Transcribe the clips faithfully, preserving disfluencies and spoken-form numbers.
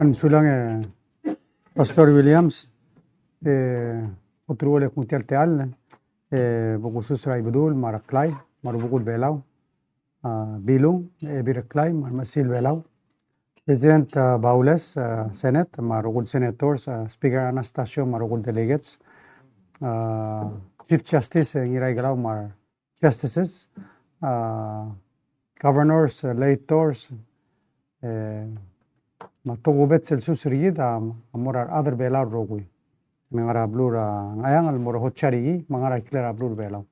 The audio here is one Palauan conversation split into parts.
Ng mesulang e Pastor Williams, e, oteruul e kmu tia el techall, e, bo kusus er a Ibedul, me a Reklai, me a rubekul Belau, a, Bilung, e, Ebil Reklai, me a remechesil Belau. President, a, Baules, a, Senate, me a rokui el senators, a, Speaker Anastacio, me a rokui el delegates, a, Chief Justice, e, Ngiraikelau, me a justices, a, governors, e, legislators, e, me a tokubets el sus er kid a, a mo er a rechad er Belau el rokui. Ng ngar er a beluu er a Ngcheangel el mo er a Hotsarihie, me a ngar er a ikrel a beluu er Belau.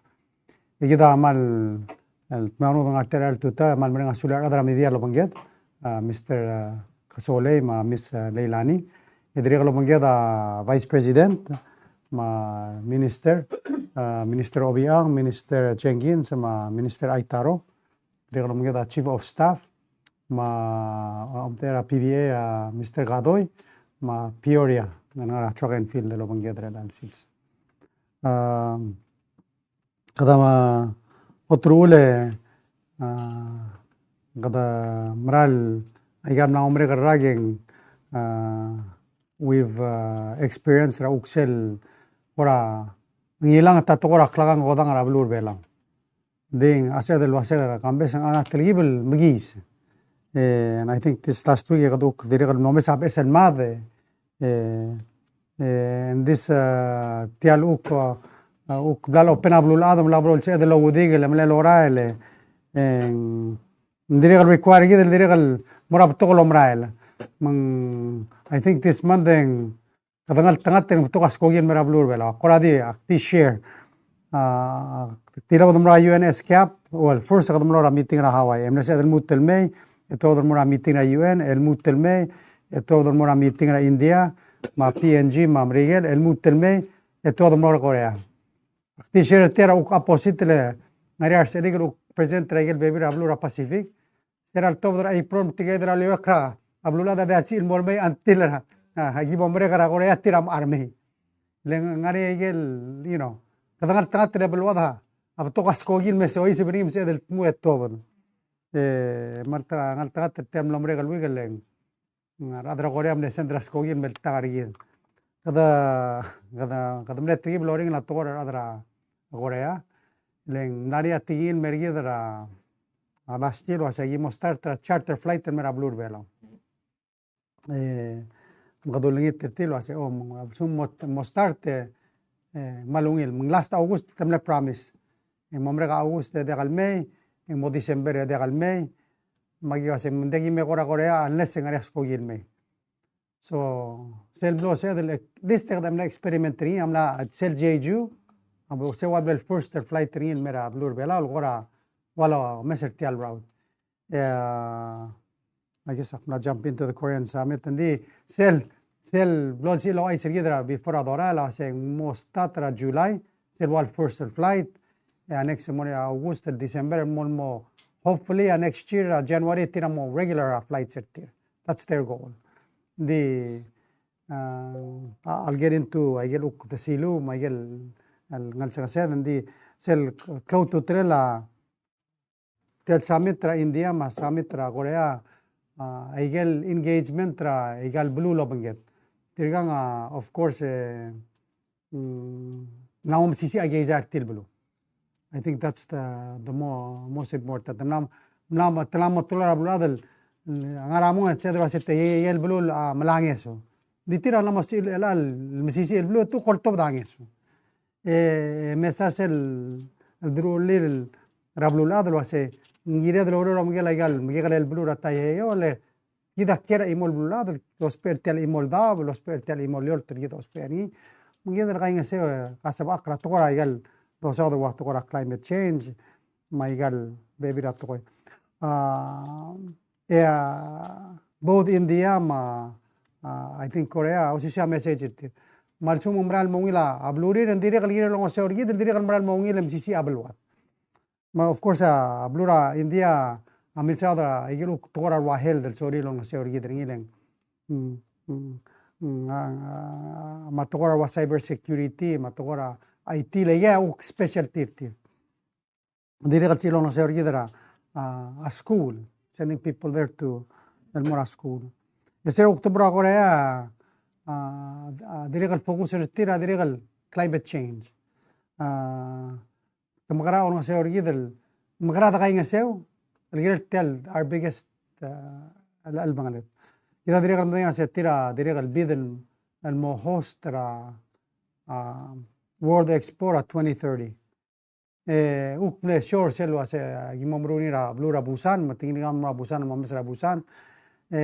E kid a kmal, el, me a ngodech el ngar er tia el tutau, kmal mereng a sulir a rechad er a media el obengked, a, Mister, a, Kesolei, me a Miss, a, Leilani. E dirrek el obengked a Vice President, me a Minister, a, Minister Obichang, Minister Jenkins, me a Minister Aitaro. Dirrek el obengked a Chief of Staff, me a, a, obengked er a P B A, a, Mister Kadoi, me a Peoria, ng ngar er a track and field el obengked er a sils. A, Kede oteruul e, a, kede mera el, aika el mla mo merek el rak e ng, a, we've, a, experienced er a kuk sel, kora, ng ilang a ta tekoi er a klekangkodang er a beluu er Belau. Ng di a sebeched el uasei kambes ng ngar er ngii a telkib el mekiis. E, and I think this last week e kede kuk dirrek el mlo mes a beches el mad, e, e, e, ng di se, a, tia el kuk, a, a, kuk bla lopen a beluulechad, bla bo lsebeched el ouedikel, e melai el orael, e, e, ng dirrek el require er kid el dirrek el mo er a betok el omerael. Me ng, I think this month e ng kede ngeltengat e ng betok a skoki el mei er a beluu er Belau. Kora di, ak di share. A, tilobed el mo er a U N S CAP, well, first kede mlo er a meeting er a Hawaii. E mle sebeched el lmuut el mei, e tuobed el mo er a meeting er a U N, e lmuut el mei, e tuobed el mo er a meeting er a India, me a P N G, me a Merikel, e lmuut el mei, e tuobed el mo er a Korea. Ak di share er tia er a kuk opposite el ngar er ngii a resechelik el kuk present er a ikel bebil er a beluu er a Pacific. Se er a letobed er a April me tirke el di er a leuekl er a beluulechad a diak el sebechir el mo er mei until er a, a, aki bo merek er a Korea tir a mechar mei. Le ng ngar er ngii a ikel, you know, kede ngeltengat el beluad a betok a skoki el me soiseb er ngii me sebeched el dmu e tuobed. E, me a ngeltengat er tia el mlo merek el week el ng a rechad er a Korea a mle send er a skoki el me ltak er kid. Kede, kede, kede mle telkib el oringel a tekoi er a rechad er a Korea. Le ng mla er ngii a tekingel el mer kid er a, a last year el uasei aki mo start er a charter flight el mei er a beluu er Belau. E, me kede ulengit er tir el uasei, o, me ng, a lsekum mo, mo start, e, e, me a ungil, me ng last August te mle promise. E ng mo merek a August e diak el mei, e ng mo December e diak el mei, me aki uasei, me ng diak ki mei er a Korea, unless e ng ngar er ngii a skoki el mei. So, sel blo sebeched el, at least e kede mla experiment er ngii, a mla, sel Jeju, a bo se ua blo el first flight er ngii el mei er a beluu er Belau, el kora ua lomes er tia el route. E, I guess ak mla jump into the Korean Summit, ng di, sel, sel blo lsebechir el ouchais er kid er a before a dorael, a se ng mo start er a July, sel ua el first flight, e a next mo er a August, December, mo, mo, hopefully, a next year, a January, tir a mo regular a flights er tir. That's their goal. Ng di, a, I'll get into, a ikel kuk desilu, me a ikel, el ngelsekesed, ng di, sel klou a ultutelel a, tia el summit er a India, me a summit er a Korea, a, a ikel engagement er a ikal beluu el obengked. Tirkang, a, of course, e, mm, ng mla mo mesisiich a keizai er tir el beluu. I think that's the, the mo-, most important. Ng mla, ng mla, te mla mo teloi er a beluulechad el, ng ngar er a mong e sebeched el uasei te, e, e, el beluu a, mla ngeso. Ng di tir a mla mo sebechir el, el, el mesisiich el beluu, te kuk oltobed a ngeso. E, e mesa sel, el deruchellel er a beluulechad el uasei, ng kired el oureor er a Merikel a ikal, Merikel el beluu er a Taiheio, le, kid a kiei er a chimo el beluulechad, el ousbech er tia el chimo el daob, el ousbech er tia el chimo el eolt, kid a ousbech er ngii. Me ng kired el kaingeseu, e, ka sebechakl er a tekoi er a ikal, dosaod el ua tekoi er a climate change, me a ikal bebil er a tekoi. A, e, a, both India me a, a, I think Korea, a osisiu a message er tir. Me a lsekum ng mera el mo ungil a, a belurir, ng dirrek el kired el olengeseu er kid, ng dirrek el mera el mo ungil e mesisiich a beluad. Me, of course, a, beluu er a India a milsaod er a ikel kuk tekoi er a ua health el sorir el olengeseu er kid er ngii le ng, mm, mm, mm, a, a, me a tekoi er a ua cyber security, me a tekoi er a I T, le ikei a kuk specialty er tir. Ng dirrek el sebechir el olengeseu er kid er a, a, a school, sending people there to, el mo er a school. E se er a kuk teblo er a Korea a, a, a dirrek el focus er tir a dirrek el climate change. A, te mekera olengeseu er kid el, mekera dekaingeseu el kirel tia el our biggest, a, el, el chelebangel. Kid a dirrek el medengei a se tir a dirrek el bid el, el mo host er a, a, World Expo er a twenty thirty. E, kuk mle show er sel uase, a, ki mo meruul er a beluu er a Busan, me te ngii a mo er a Busan, mo mes er a Busan. E,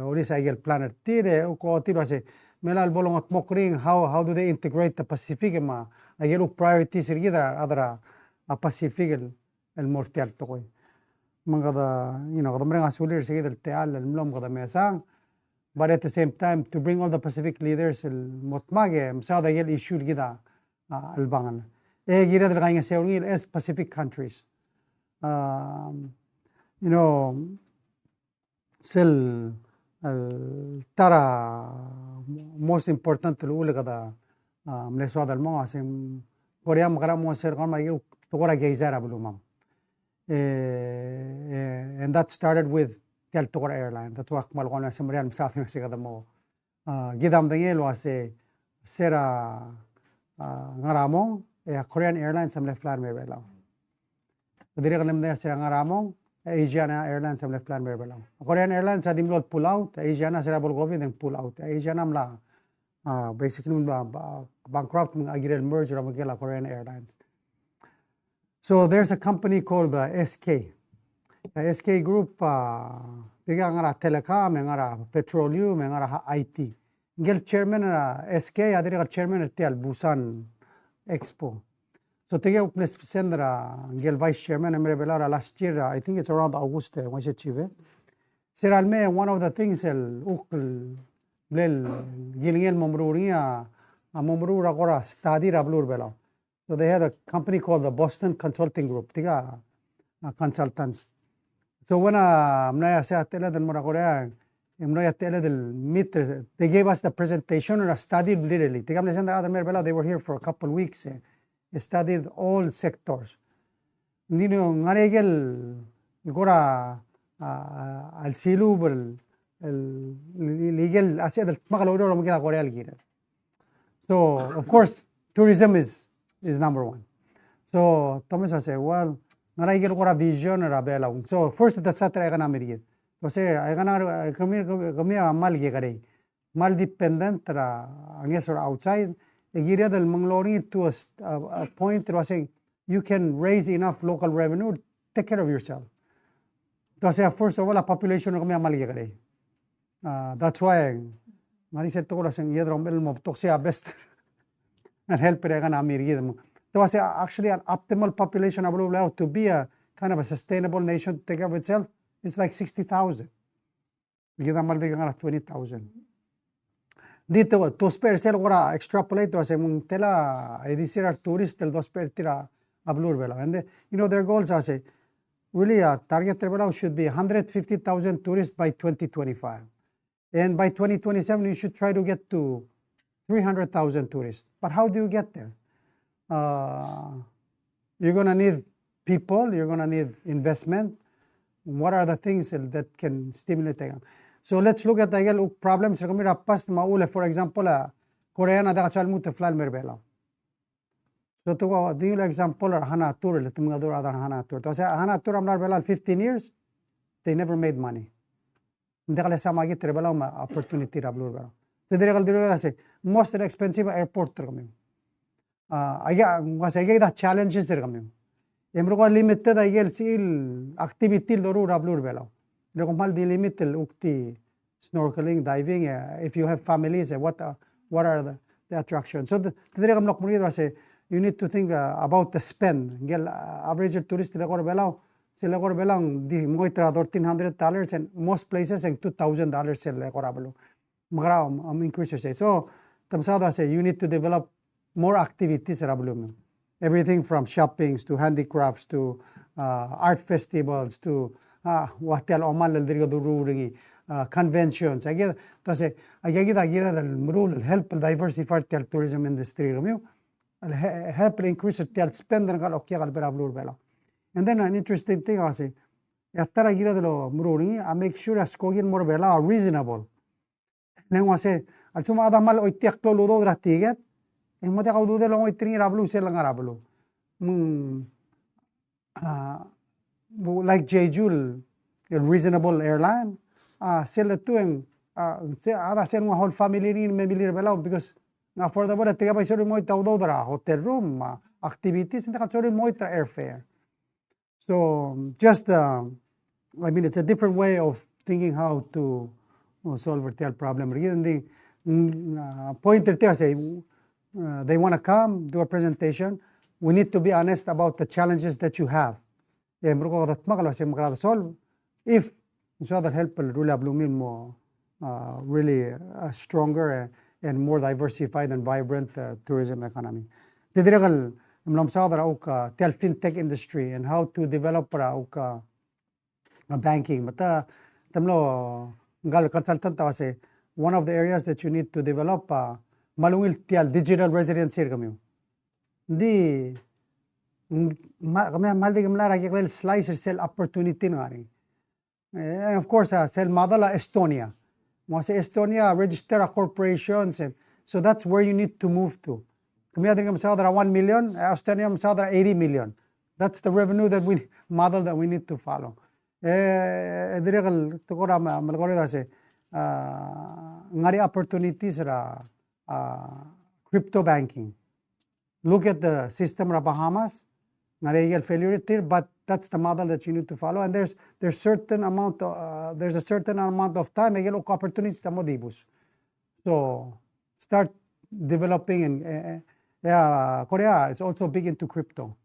olisa a ikel plan er tir, e, kuk ochotii el uase, me a lebo longetmokl er ngii, how, how do they integrate the Pacific, me a ikel kuk priorities er kid a, a rechad er a, a Pacific el, el mo er tia el tekoi. Me ng kede, you know, kede mereng a sulir er se kid el techall el mlo me kede mesang, but at the same time, to bring all the Pacific leaders el mo dmak e, mesaod a ikel issue er kid a, a, el chelebangel. E kired el kaingeseu er ngii el Pacific countries. Um, you know, sel, el ta er a most important el uchul e kede, a, mle soad el mong a se, Korea a mekera mo sel kau me a ikel tekoi er a keizai er a belumam. E, e, and that started with tia el tekoi er a airline. That's why ak kmal kongei a semeriar el mesaod el se kede mo, a, kid a medengei el uase se er a, a, ngar er a mong, e a Korean Airlines a mle fly er a mei er a Belau. Dirrek el medengei a se er a ngar er a mong, e a Asiana Airlines a mle fly er a mei er a Belau. A Korean Airlines a di mlo el pull out, a Asiana se er a bo el COVID e ng pull out. A Asiana a mla, a, basically mla, a, bankrupt, me a kirel merge er a mo er a Korean Airlines. So there's a company called, uh, S K. Uh, S K Group, uh, tirka a ngar er a telecom, e ngar er a petroleum, e ngar er a I T. Ngike el chairman er a S K a dirrek el chairman er tia el Busan Expo. So tirka a kuk mle send er a ngike el vice chairman el mei er a Belau er a last year, uh, I think it's around August, e, uaisei chief. Se er a lemei, one of the things el kuk el mle kilengei el mo meruul er ngii a, a mo meruul er a kora study er a beluu er a Belau. So they had a company called the Boston Consulting Group. Tirka a, a consultants. So when a mla er a se a techelled el mo er a Korea, e mla er a techelled el meet, they gave us the presentation er a study literally. Tirka a mle send er a rechad el mei er a Belau, they were here for a couple weeks, e, studied all sectors. Ng di ng ngar er ngii a ikel, kora, a, a, a lsilub el, el, el, ikel a se el dmak el oureor el mo er a Korea el kirel. So, of course, tourism is, is number one. So, te mesa se, well, ngar er ngii a ikel kora vision er a Belau. So, first, te start er a economy er kid. Te se, a economy, kemiu, kemiu a kmal kekerei. Kmal dependent er a ngeso er a outside. E kired el mengeluolu er ngii to a, a, a point er a se, you can raise enough local revenue, take care of yourself. Te se, first of all, a population er kemiu a kmal kekerei. Uh, that's why, ngar er ngii sel tekoi el uase ng iedro el mo betok sei a best. And help er a economy er kid. Te uase actually an optimal population a beluu er a Belau to be a kind of a sustainable nation to take care of itself, it's like sixty thousand. Kid a kmal dirk ngar er a twenty thousand. Di te, to spare sel kora extrapolate, te uase ng tela, e di sel tourist el dospare er tir a beluu er a Belau. And the, you know, their goals are say, really, uh, target er a Belau should be hundred fifty thousand tourists by twenty twenty-five. And by twenty twenty-seven, you should try to get to three hundred thousand tourists. But how do you get there? Uh, you're gonna need people, you're gonna need investment. What are the things that can stimulate them? So let's look at the problems er kemiu er a past me a uchul e, for example, a Korean a diak a soal lmuut el fly el mei er a Belau. So te ko, di ungil example er a Hana Tour, le te mengedecheduch er a Hana Tour. Te uase a Hana Tour a mla er a Belau el fifteen years, they never made money. Ng diak le samakit er a Belau me a opportunity er a beluu er a Belau. Te dirrek el dirrek el uase, most expensive airport er kemiu. A, aika, uase aika kid a challenges er kemiu. E merekong e limited a ikel sel activity el doruul er a beluu er a Belau. Le kom kmal di limit el kuk di snorkeling, diving, e, if you have families, e, what, uh, what are the, the attractions? So, te, te dirrek el mlo kmo er kid el uase, you need to think, uh, about the spend. Ngike el, uh, average tourist el eko er a Belau, sel eko er a Belau, di mengoit er a thirteen hundred dollars, and most places e ng two thousand dollars sel eko er a beluu. Mekerang, um, increase er sei. So, te mesaod el uase, you need to develop more activities er a beluam. Everything from shoppings to handicrafts to, uh, art festivals to, uh, ua tia el omal el dirk doruul er ngii, uh, conventions. Aika, te uase, aika kid a kired el meruul el help el diversify er tia el tourism industry er kemiu. El he-, help el increase er tia el spend er ngka el okiak el bo er a beluu er a Belau. And then an interesting thing, uase, e a ta er a kired el meruul er ngii, a make sure a skoki el mo er a Belau a reasonable. Le ng uase, a lsekum a chad a kmal choitii a klou el udoud er a tiket, e ng mo diak a ududel el ongoit er ngii er a beluu sel ngar er a beluu. Mm, a, like Jeju, el reasonable airline, a, sel letu e ng, a, se, a, a sel nguu a whole family er ngii me milil er a Belau, because ng affordable, e tirka a bai sorir el mo choit a udoud er a hotel room, a, activities, e ng diak a sorir el mo choit er a airfare. So, just, uh, I mean, it's a different way of thinking how to, uh, solve er tia el problem. Ng di, mm, uh, point er tia, say, uh, they wanna come, do a presentation. We need to be honest about the challenges that you have. E merekong e kede dmak el uase mekerang e de solve if ng soad el help el rullii a beluu el mo, uh, really a stronger and, and more diversified and vibrant, uh, tourism economy. Te dirrek el mlo mesaod er a uk, uh, tia el fintech industry and how to develop er a uk, uh, banking. Me te, te mlo, ngka el consultant a uase, one of the areas that you need to develop, uh, me a ungil tia el digital residency er kemiu. Ng di, ng, ma, kemiu a kmal di kmal er a kekerei el slice er sel opportunity el ngar er ngii. Eh, and of course, uh, sel model a Estonia. Ng uase Estonia register a corporations, and so that's where you need to move to. Kemiu a dirk mesaod er a one million, eh, Estonia mesaod er a eighty million. That's the revenue that we, model that we need to follow. Eh, e dirrek el tekoi er a me, melekoi er a se, ah, ngar er ngii a opportunities er a, ah, crypto banking. Look at the system er a Bahamas, ngar er ngii a failure er tir, but that's the model that you need to follow. And there's, there's certain amount, uh, there's a certain amount of time, e a uk opportunities a mo dibus. So start developing and, eh, eh, yeah, Korea is also big into crypto.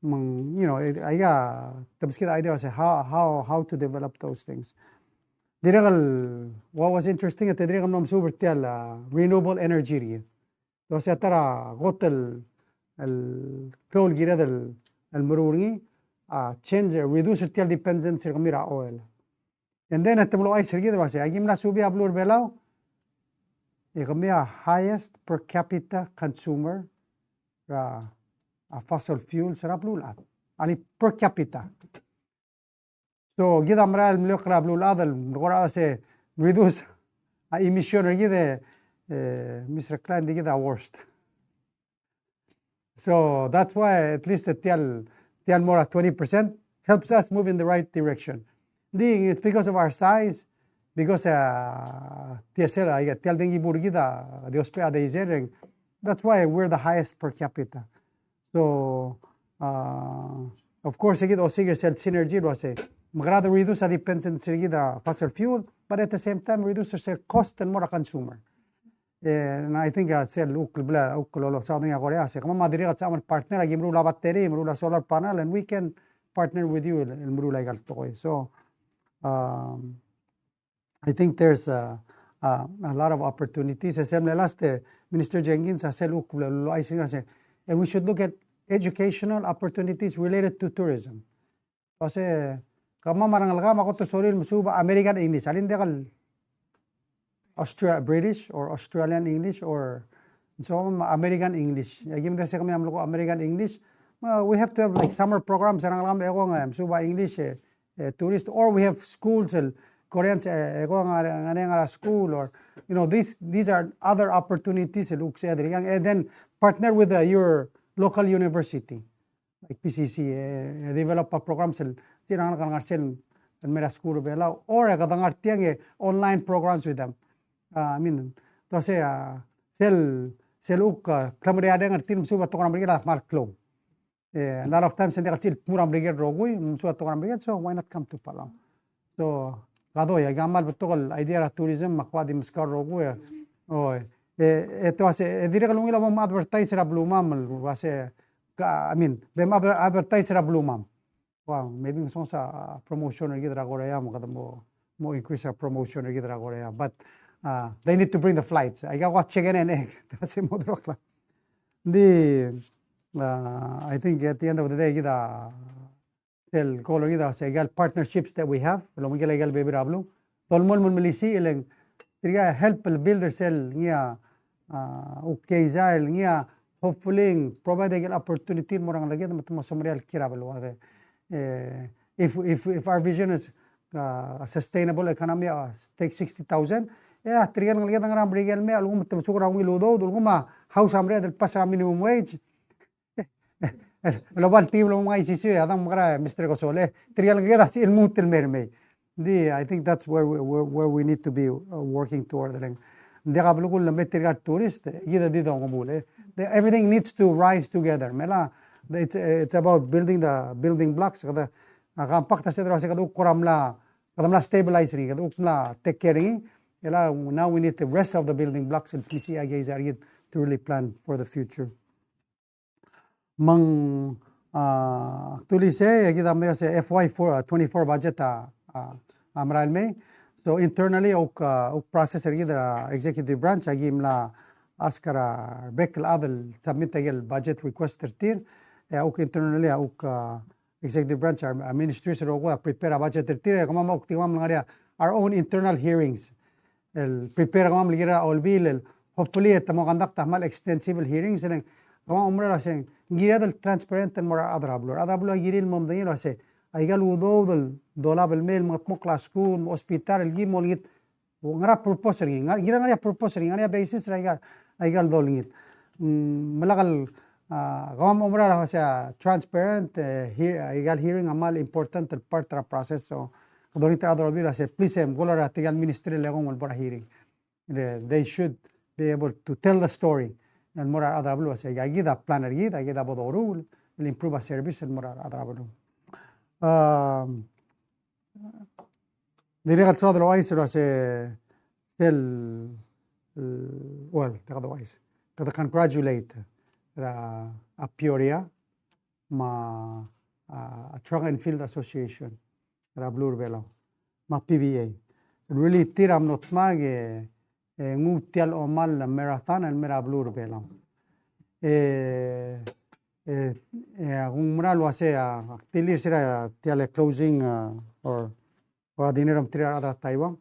Me ng, you know, it, aika, te meskid a idea el uase how, how, how to develop those things. Dirrek el, what was interesting, e te dirrek el mlo mesuub er tia el, uh, renewable energy er kid. Te uase a ta er a kot el, el klou el kired el, el meruul er ngii, a, change, reduce er tia el dependency er kemiu er a oil. And then, e te mlo ouchais er kid el uase, aki mla subii a beluu er a Belau, e kemiu a highest per capita consumer er a, a fossil fuels er a beluulechad. Alii, per capita. So, kid a merael el mlo er a beluulechad el, mlo er a se reduce a emission er kid e, eh, Mister Klein, di kid a worst. So, that's why at least tia el, tia el mo er a twenty percent helps us move in the right direction. Di, it's because of our size, because, uh, tia sel, uh, tia el dengki bo er kid a, di ousbech a deizer, that's why we're the highest per capita. So, uh, of course, e kid a osiik er sel synergy el uase, mekerang e de reduce a dependency er kid er a fossil fuel, but at the same time, reduce er sel cost el mo er a consumer. Eh, and I think, uh, sel uk el bla, uk el lolo, Southern Korea, se kemam a dirrek el soam el partner, aki meruul a battery, meruul a solar panel, and we can partner with you el, el meruul aika el tekoi. So, um, I think there's a, a, a lot of opportunities. E sel mle last, eh, Minister Jenkins a sel uk el lolo, I think, a se, and we should look at educational opportunities related to tourism. Uase, kemam a rengelekam a kot el sorir el mesuub a American English. Alii, ng diak el Austra-, British or Australian English or so American English. E aki mle se kemiu a mlo ko American English. Well, we have to have, like, summer programs er a rengelekam e kong, eh, mesuub a English, eh, eh, tourist, or we have schools el Koreans, eh, e kong ngar, ngar, ngar er a school, or, you know, these, these are other opportunities el uk se dirkak, and then partner with, uh, your local university. Like P C C, eh, eh, develop a programs el, se er a rengalek el ngar er sel, el mei er a skuul er a Belau, or, eh, kede ngar tiang, eh, online programs with them. Ah, I mean, te uase, ah, sel, sel uk, ah, klemeriareng er tir el mesuub a tekoi er a Merikel a kmal klou. Eh, a lot of times, e ng diak el sel kmu er a Merikel el rokui, mesuub a tekoi er a Merikel, so why not come to Palau? So, kede, aika kmal betok el idea er a tourism, me ak di meskau el rokui, e. O, e, e te uase, e dirrek el ungil a mo advertise er a belumam, el uase, ka, I mean, bem adver-, advertise er a belumam. Wow, maybe ng soak a promotion er kid er a Korea, me kede mo, mo increase a promotion er kid er a Korea. But, uh, they need to bring the flights. Aika ua chicken and egg. Te uase mo dmak el. Ng di, uh, I think at the end of the day, kid a sel goal er kid a se aika el partnerships that we have, el obengkel aika el bebil er a beluu. Dolemolem el melisiich, e le ng, tirka help el build er sel ngii a, ah, uk keizai el ngii a, hopefully, provide aika el opportunity el mo er a rengeleked me te mo semeriar el kiei er a beluad. Eh, if, if, if our vision is, uh, a sustainable economy, uh, take sixty thousand, E a tirke el ngeleked a ngar er a Merikel el mei, a lsekum te mesuk er a ungil udoud, a lsekum a House a mereched el pass er a minimum wage. El oba el team el omngai sisiu, e a dang mekerang, Mister Kosol, e tirke el ngeleked a sebechel el lmuut el mei er mei. Di, I think that's where we, where, where we need to be, uh, working toward. Ng diak a belkul el mei tirke el tourist, e kid a di dongemuul, e. The, everything needs to rise together. Me a, it's, it's about building the building blocks. Kede, a, compact a se dera se kede kuk mla, kede mla stabilize er ngii, kede kuk mla take care er ngii. E a, now we need the rest of the building blocks, el smisichii a keizai er kid to really plan for the future. Me ng, a, actually se, e kid a mle se FY four, a, twenty-four budget a, a, a merael mei. So internally, a kuk, a, kuk process er kid er a executive branch, a ki mla ask er a rebek el chad el submit a ikel budget request er tir. E a kuk internally, a kuk, a, executive branch, a, a ministries el rokui a prepare a budget er tir, e kemam a kuk di kemam el ngar er ngii a our own internal hearings. El prepare kemam el kirel a Olbiil el, hopefully, e te mo conduct a kmal extensive el hearings, e le ng kemam a oumera el uasei, ng kired el transparent el mo er a rechad er a beluu. Rechad er a beluu a kirir el mo medengei el uasei, aika el udoud el dolab el mei el mengedmokl a skuul, hospital, el ki mo olengit, ngera purpose er ngii, ngera, kirel ngar er ngii a purpose er ngii, ngar er ngii a basis er aika, aika el dolengit. Mm, me lak el, a, kemam a oumera el uasei a transparent, e, he-, aika el hearing a kmal important el part er a process, so, kede olengit er a rechad er a Olbiil el uasei, please, e, mkol er tirke el ministry el ekong el bo er a hearing. They, they should be able to tell the story. El mo er a rechad er a beluu el uasei, aika kid a plan er kid, aika kid a bo doruul el improve a service el mo er a rechad er a beluu. Um, Dirrek el soad el ouchais el uasei sel, el, well, diak de ouchais. Kede congratulate er a Peoria me a, a, Track and Field Association er a beluu er a Belau me a PVA. Really tir a mlo dmak e, e nguu tia el omal marathon el mei er a beluu er a Belau. E, e, e, a kuk mera el uasei a, ak dilu er sera tia el closing, a, or, or a dinner er tir a rechad er a Taiwan.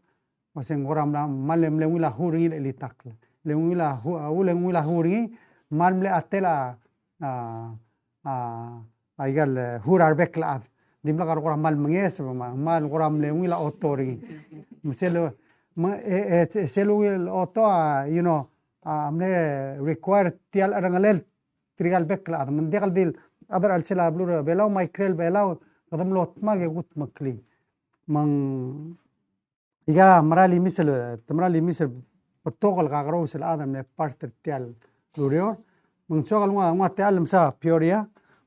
Uasei ng kora mla, kmal mle ungil a who er ngii el chelitakl. Le ungil a who, a, le ungil a who er ngii, kmal mle chetel a, a, a, aika el, e, who er a rebek el chad. Dimlak a kora kmal mengeseb, me a, kmal kora mle ungil a oto er ngii. Me sel, me, e, e, sel ungil oto a, you know, a, mle require tia el cherengelel tirka el bek el chad. Me ng diak el di el chad er a chelsel a beluu er a Belau, me a ikrel Belau, kede mlo dmak e kudmeklii. Me ng Aika a mera el imis el, te mera el imis el betok el kakerous el chad el mle part er tia el ureor. Me ng soak el nguu a, nguu a techall el msa Peoria,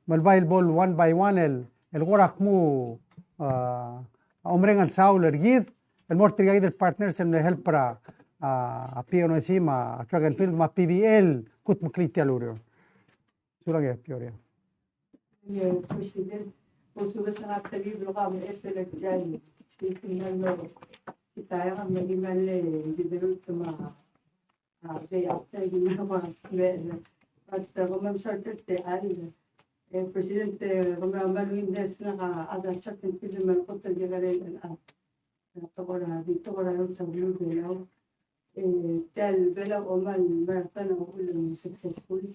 me le bai el bo el one by one el, el kora kmu, a, omereng el saul er kid, el mo er tirka kid el partners el mle help er a, a, PNOC me a Track and Field me a PVA el kudmeklii tia el ureor. Sulang e Peoria. President, bo lsubes er a tedei el blo ka mechitechut el tia el, state el mlo, kita e a mle, mle, mle, mle, mle, mle, mle, mle, mle, mle, but, uh, kemam sort of te al, e, President, e, kemam a mle ungil mle sel ngak a, a Track and Field me a kot el kekerei el, a, a tekoi er a, di tekoi er a rultobed er a Belau. E, tia el Belau Omal Marathon a uchul e ng successful.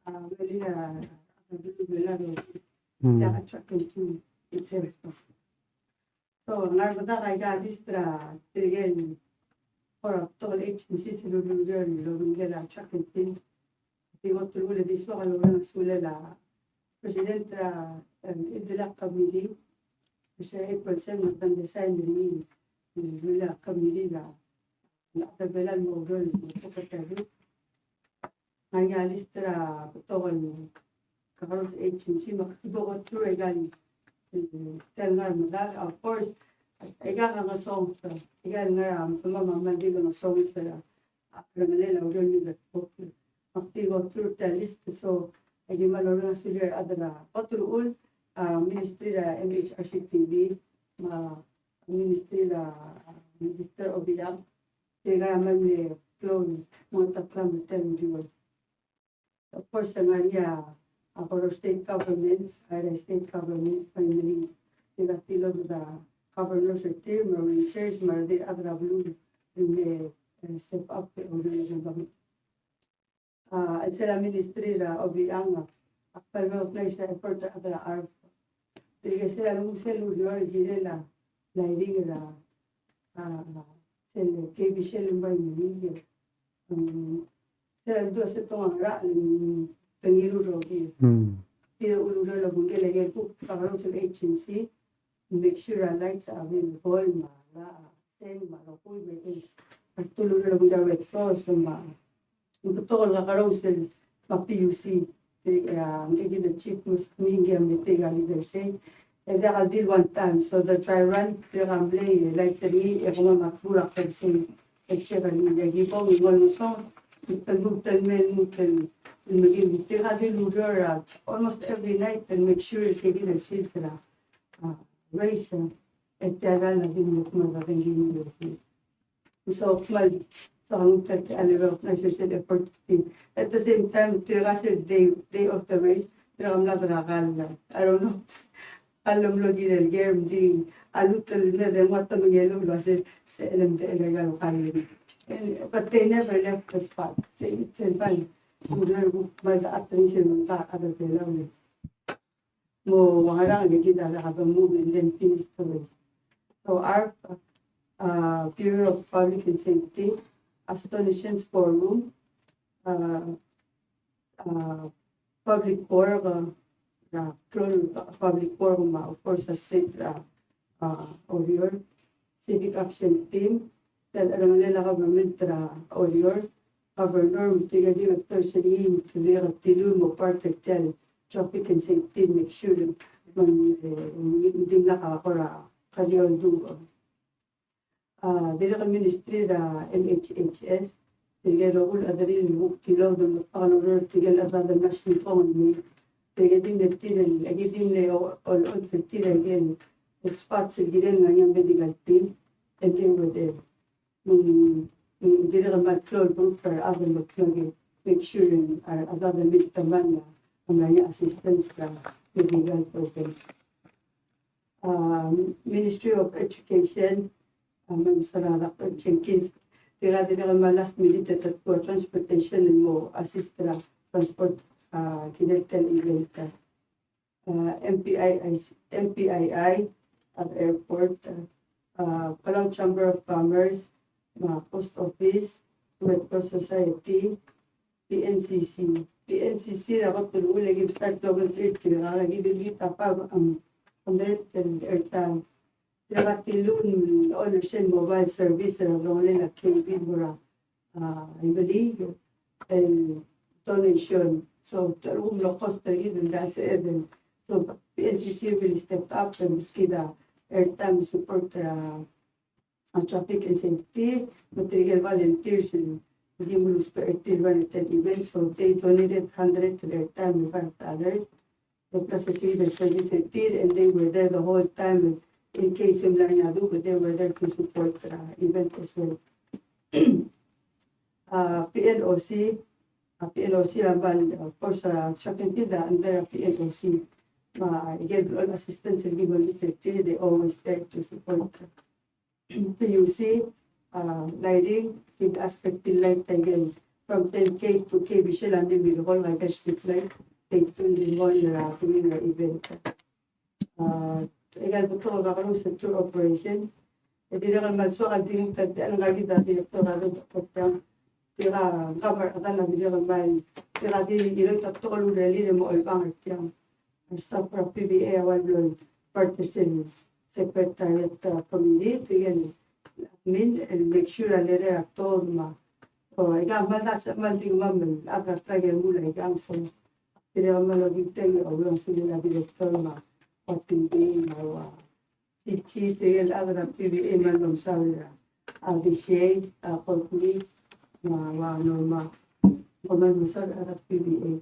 A, really, a, a, Belau, Belau, Mm. Tia a Track and Field itself. So, ng ngar er a betok aika a list er tirke el kora betok el agencies el ulureor el obengkel a Track and Field. Di kot el uchul e di soak el oureng a sulel a President er a, em, Children Committee, er se April seven, me te mle sign er ngii, el, el committee er a, el chad er a Belau el mo oureor el mo betok a tedei. Ng ngar er ngii a list er a betok el kakerous el agency, me ak di bo go through aika el, el, tia el ngar er a medal, of course, aika a ngesonges, aika el ngar er a, me kemam a mle di ngesonges er a, a, rengelel a ureor el mle betok. Me ak di go through tia el list, so, aki mle oureng a sulir a rechad er a kot el uchul, a, Ministry er a MHRCTV, me a Ministry er a, a, Minister Obichang, tirka a mle klou el mo ta klam er tia el ureor. Of course, a ngar er ngii a, a Koror State Government, a Airai State Government, finally, tirka tilobed a governors er tir, me a rangers, me a redil el chad er a beluu, el mle, e, step up, e, oureor er a government. A, el sel a Ministry er a Obichang, a, ak kmal recognize a effort er a chad er a ARFF. Tirke sel a lenguu sel ureor el kirel a, a hearing er a, a, sel K B sel environment. Mm, sel dua se tongang er a, mm, tengiluu el rokir. Mm. Tir a ulureor el obengkel a ikel kuk kakerous el agency, make sure a lights are available, me a seng, me a rokui, me a, a ulureor el obengkel a Red Cross, me a, ng betok el kakerous el, me a P U C, tirke, a, ngike el chief, me ngii a mle tia el leader sei. E diak el di el one time, so the dry run, tirke a mlei, e light er ngii, e kemam a klou er a person, e check er ngii, e ki bong, e ngol mesong, el lmuut el mei, el lmuut el, el mei, tirke a di el ureor er a, almost every night, el make sure se kid el sils er a, a, raise, e tia el a di el mo kmal a dengki el ureor. So, kmal, so, ng tia el recognize sel effort. At the same time, tirke sel day, day of the race, tirke a mla er a kall, I don't know. Kall el mlo kirel ker, ng di, a lmuut el mei e de nguu a temengel el uase, se el mdechel a kall. And, but they never left the spot. Se, se bai, ureor el kuk kmal a attention er a rechad er a Belau. Mo ouangerang e kid a lak a move and then finish the race. So our, uh, Bureau of Public and Safety, Astonishens Forum, uh, uh, Public Work, uh, uh, Public Work, um, of course, a state, uh, uh, Oreor, Civic Action Team, tia el cherrengelel a government er a Oreor, governor, me tirke el director er ngii, me tirke el tiluu el mo part er tia el traffic and safety, make sure, me ng, e, ng dimlak a kora kadiuoldu. A, dirrek el ministry er a M H H S, tirke el rokui el chederir el kuk tilobed el mo kmal oureor er tirke el chad er a national government. Tirke di mle tir el, e ki di mle o-, o-, o-, tir el, el spots el kirel ngar er ngii a medical team, el di mle ng, ng dirrek el kmal klou el group er a rechad el mekngit el make sure a rechad el mei el temall a mla er ngii a assistance er a medical program. A, Ministry of Education, a, me ng soak er a Doctor Jenkins, tirka dirrek el kmal last minute e te tua transportation el mo assist er a transport, a, kirel tia el event. A, M P I I, M P I I, a, airport, a, Palau Chamber of Commerce, a, post office, Red Cross Society, P N C C. P N C C er a kot el uchul e ki start el obengterir tirka, e ki di el kid a five, um, hundred el airtime. Tirka a tiluu el owner sel mobile service er a delongelel a K B el mo er a, a, Imeliik, el donation. So, te rechad el mlo cost er kid el dial se eden. So, P N C C really step up el meskid a airtime support er a, a, traffic and safety, me tirke el volunteers el di mlo spare er tir el run er tia el event, so they donated hundred to their time, five dollars. The processing the service er tir, and they were there the whole time in case ng mla er ngii a duubech, but they were there to support the event as well. A, P L O C, a, P L O C a bal, of course, a, Chuck and Tilda under a P L O C. A, get all assistance el di mlo er tir, they always there to support. P U C, a, lighting, with aspect light again, from ten K to K B sel a di mle call like a street light, thank you, di mo er a, during the event. A, aika el betok el kakerous el tour operation, e dirrek el kmal soak el di nguu tia el, ngka kid a director er a Doctor Tiang, tirka, ngka me a rechad a dirrek el kmal, tirka di, di ngilai a betok el urerir el mo olbang er tiang. Staff er a P B A a ua el blo el part er sel secretariat, uh, committee, tirke el admin, el make sure a letter a tobed me a. O, aika a kmal dak, se kmal di kemam el chad er a track el mle aika, so. Tirke el kmal okiu el ua uleng sel a director me a P B A me a ua. Chichi, tirke el chad er a P B A me a lomsaul er a. A D C, a Courtney, me a ua Norma. Kemam el mesaul er a chad er a P B A.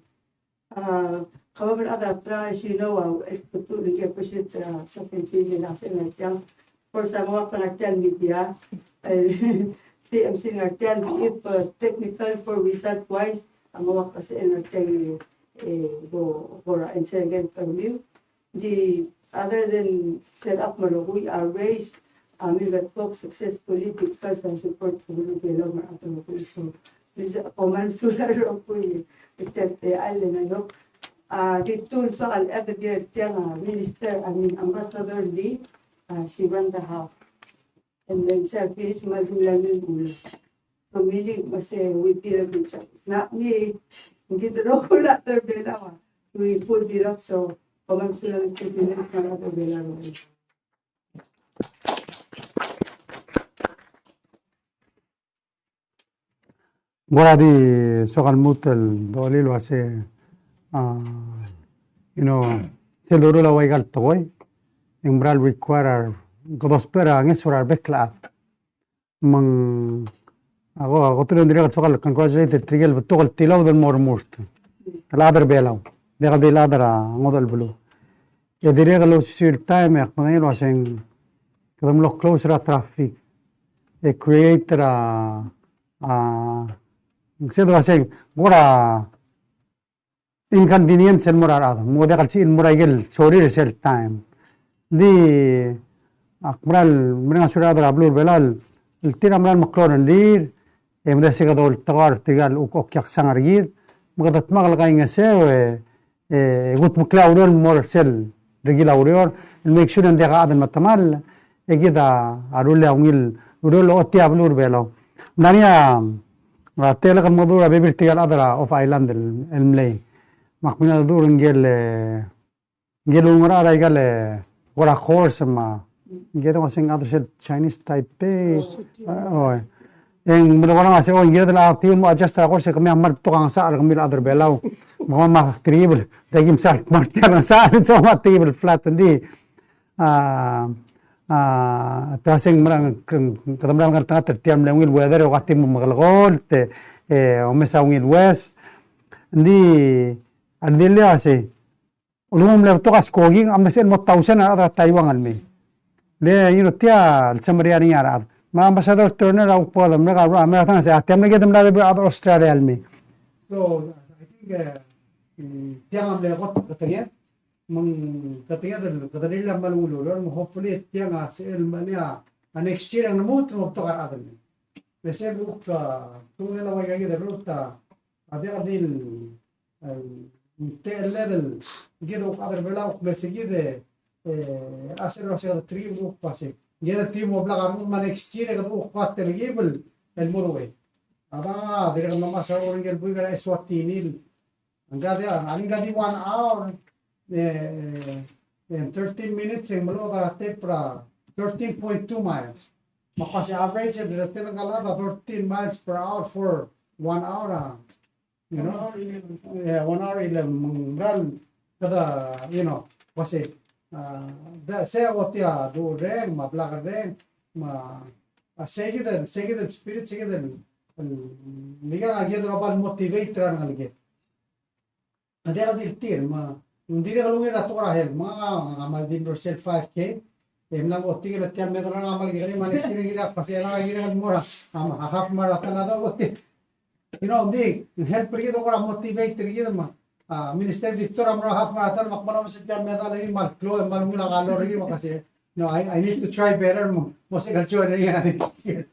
A, kemam el chad er a track, as you know, a, e, betok el ngar er ngii a president er a, a, Chaplain Committee el ngar er tiang. Of course, a mo ua ngar er tiang el media, e, T M C ngar er tiang, if, uh, technical for result wise, a mo ua ngar er tiang, e, bo, bo er a answer again from you. The, other than set up me a rokui, a race, a, milketbok successfully because a support er a Belau me a rechad er a rokui. So, this is a common sula rokui, except the island, I hope. A, di tul soak el chad er tiang, a, Minister, I mean, Ambassador Lee, a, she run the house. And then sa case, ma di mla me mula. So meaning, ma se we did a good job. It's not me. Ngii di rokui el other Belau. We pulled it up, so come on, so let's take a look at other Belau. Ng kora di soak el lmuut el dolil el uase, a, you know, sel doruul a ua ikal tekoi, e ng mera el require a, kede ousbech er a ngeso er a rebek el chad. Me ng, a ko, a ko, tirke el dirrek el soak el congratulate er tirke el betok el tilobed el mo remurt. El chad er a Belau. Diak di el chad er a ngodech el beluu. E dirrek el osisiu el taem e ak medengei el uaseng kede mlo close er a traffic. E create er a, a, ng se de uaseng, ng kora inconvenience el mo er a rechad. Mo diak el sebechir el mo er a ikel sorir er sel taem. Ng di, ak mera el mereng a sulir a rechad er a beluu er a Belau el tir a mera el meklou a rengrir, e mera se kede oltak er tirka el kuk okiaksang er kid, me kede dmak el kaingeseu, e e kudmeklii a ureor el mo er sel rekil a ureor, el make sure ng diak a chad el metemall, e kid a rullii a ungil ureor el ochotii a beluu er a Belau. Ng ngar er ngii a, a, telek el mengedecheduch er a bebil er tirka el chad er a off island el, el mlei. Me ak mla mengedecheduch er ngike el, e, ngike el ngar er a ikal, e, kora course me a, ngike el uaseng other sel Chinese Taipei. Oh, okay. A, oi. E ng mle kora ngar er sei, oi, ngike el a team mo adjust er a course, e kemiu a kmal betok a ngesachel er kemiu el chad er a Belau. Me kemam a tirke el, di kim sal kmal tia el ngesachel, so me a tirke el flat, ng di. A, a, te uaseng mera, kede mera el ngeltengat er tia el mle ungil weather, e ua tia el mo mekelekolt, e, e, omes a ungil wes. Ng di, a di le uasei, ulekum mle betok a skoki, a mle sebechel el mo thousand a rechad er a Taiwan el mei. Le, you know, tia el summary er ngii a rechad. Me a Ambassador Turner a kuk bo el merek a, a, merek a tang, se, a, tia mle kede mla er a Australia el mei. So, I think, uh, mm, tiang a mle kot, kot er ngii, me ng kede, kede, kede rirellii a kmal ungil ureor, me hopefully tiang a sel mle a, a next year e ng lmuut, me ng betok a rechad el mei. Me sel kuk, a, tungel a ua ikakid el rurt a, a diak di el, el, techelled el, kid a kuk chad er a Belau, me se kid e, e, a sel, a sel team el kuk uasei. Kid a team a blak a renguk me a next year e kede kuk ua telkib el, el mo er a uchei. A dang a, dirrek el mla mesa er ngii el buik er a Eswatini el, Ng di, ng di one hour, e, e, in thirteen minutes, e ng mlo er a tape er a thirteen point two miles. Me a kmo se average, e ng di tela ngka el chad a thirteen miles per hour for one hour, a, you know? One hour eleven. Yeah, one hour eleven. Me ng mera el kede, you know, kmo se, a, de, se ochotii a duurreng, me a blakerreng, me a, a, se kid el, se kid el spirit, se kid el, el, ngika a kid el oba el motivate er a rengeleked. A diak di el tir, me ng dirrek el ungil er a tekoi er a health, me ngak a, ngak a kmal di mlo er sel five K, e mla mo tingel tia el medal er ngak a kmal kekerei, me a next year e ng kirek el pasel a kirek el mo er a, a, a half marathon a dochotii. You know, ng di, ng help er kid el kora motivate er kid me a, a, Minister Victor a mlo er a half marathon, me ak mla mo er sel tia el medal er ngii, me a kmal klou, me a kmal ungil a kalor er ngii, me ak kmo se, no, I, I need to try better, mo, mo se kal join er ngii a next year.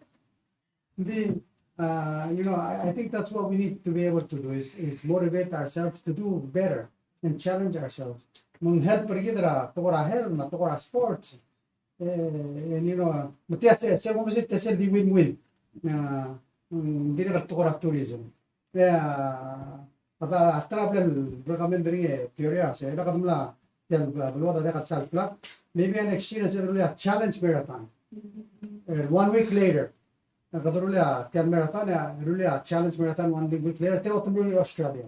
Di, uh, you know, I, I think that's what we need to be able to do is, is motivate ourselves to do better and challenge ourselves. Me ng help er kid er a tekoi er a health, me a tekoi er a sports. E, and, you know, me tia se, se mo mesa tia sel di win-win. Uh, mm, dirrek el tekoi er a tourism. E, a, a ta, a ta er a bla el recommend er ngii e Peoria, se, e kede mla, tia el, a, beluad a diak el sal klak. Maybe a next year, se, rullii a challenge marathon. E, one week later. E kede rullii a tia el marathon, e rullii a challenge marathon one week later, te rullii Australia.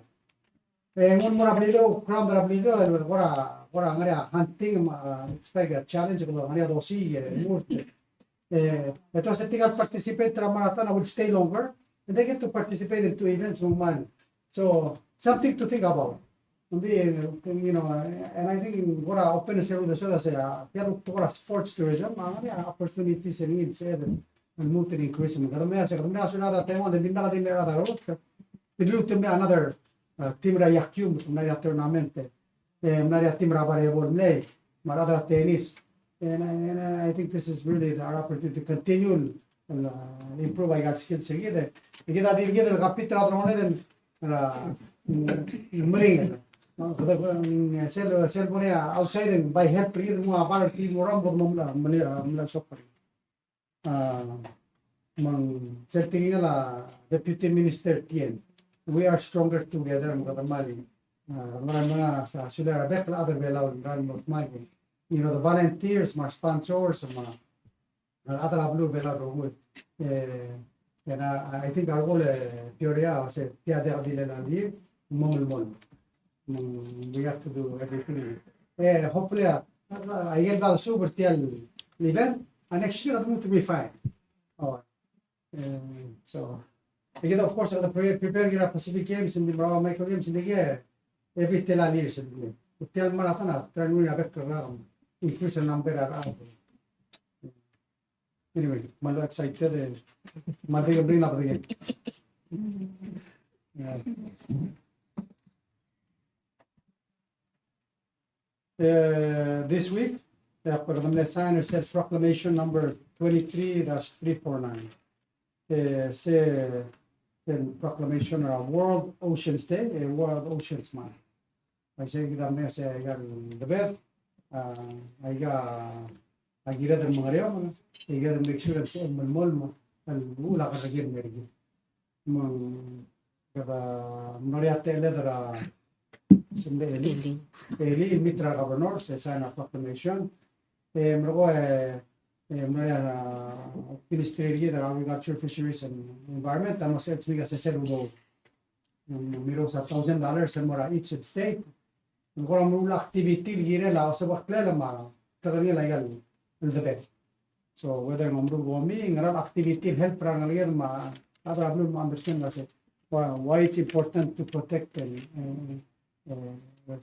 E ng mo er a Beliliou, ground er a Beliliou, e kora, kora ngar er ngii a hunting, me a, it's like a challenge, kora ngar er ngii a dosiik, e, murt. E, e te ua se tirka el participate er a marathon a will stay longer, and they get to participate in two events, me ng kmal. So, something to think about. Ng di, you know, and I think kora open sel uldesued el se, a, tia el kora sports tourism, a, ngar er ngii a opportunities er ngii el sebeched el lmuut el increase. Me kede mei a se, kede mei a sulad er a Taiwan, e dimlak di mei a rechad er a Belau, e di lmuut el mei another, uh, team er a iakiu, me ng mla er ngii a tournament, e, e mla er ngii a team er a volleyball, mlei, me a rechad er a tennis. And, and I think this is really our opportunity to continue el, el, uh, improve aika el skills er kid. E kid a di kid el compete er a delongeled el, er a, mm, meringel. No, kede, mm, sel, sel bo er ngii a outside e ng bai help er kid el nguu a bar el team er a bo mo mla, mla, mla soccer. A, me ng sel tekingel a Deputy Minister Tian, we are stronger together, me kede mle, a, mera, mera, sa, sulir a bek el chad er Belau, mera, mera, you know, the volunteers, me a sponsors, me a, a rechad er a beluu er Belau el rokui. E, and I, I think a rokui el Peoria, se tia diak di le lalir, me ng melemolem. Mm, we have to do everything. E, hopefully, a, a, a, aike el bla desuub er tia el event, a next year, a dmu to be fine. Oh, e, so, aike, of course, a de pre-, prepare er a Pacific Games, and the Micro Games, and the, every tia el year, and the, tia el marathon, a, try to win a big round, increase the number of, Anyway, me a excited, e, me a di bring up again. Yeah. E, this week, e, kede mle sign er sel proclamation number twenty-three dash three four nine. E, se, se proclamation er a World Oceans Day, e, World Oceans Month. Aike kid a mle se aika el debed, a, aika a kired el mengereomel, e kired el make sure el se el melemolem el uchul a kerrekeriil el mer kid. Me ng kede mlo er a techelled er a, sel Elii, Elii, el meet er a governor, se sign a proclamation. E, mlo ko, e, e, mlo er a, Ministry er kid er a Agriculture, Fisheries and Environment, a mo sel smiik a sesei el udoud. Ng mirruul a thousand dollars el mo er a each state. Ng kora meruul a activity el kirel a osebeklel me a tekingel aika el debed. So whether ng meruul komi, ngera el activity el help er a rengeleked me a rechad er a beluu el mo understand el se why, why it's important to protect el, e, e,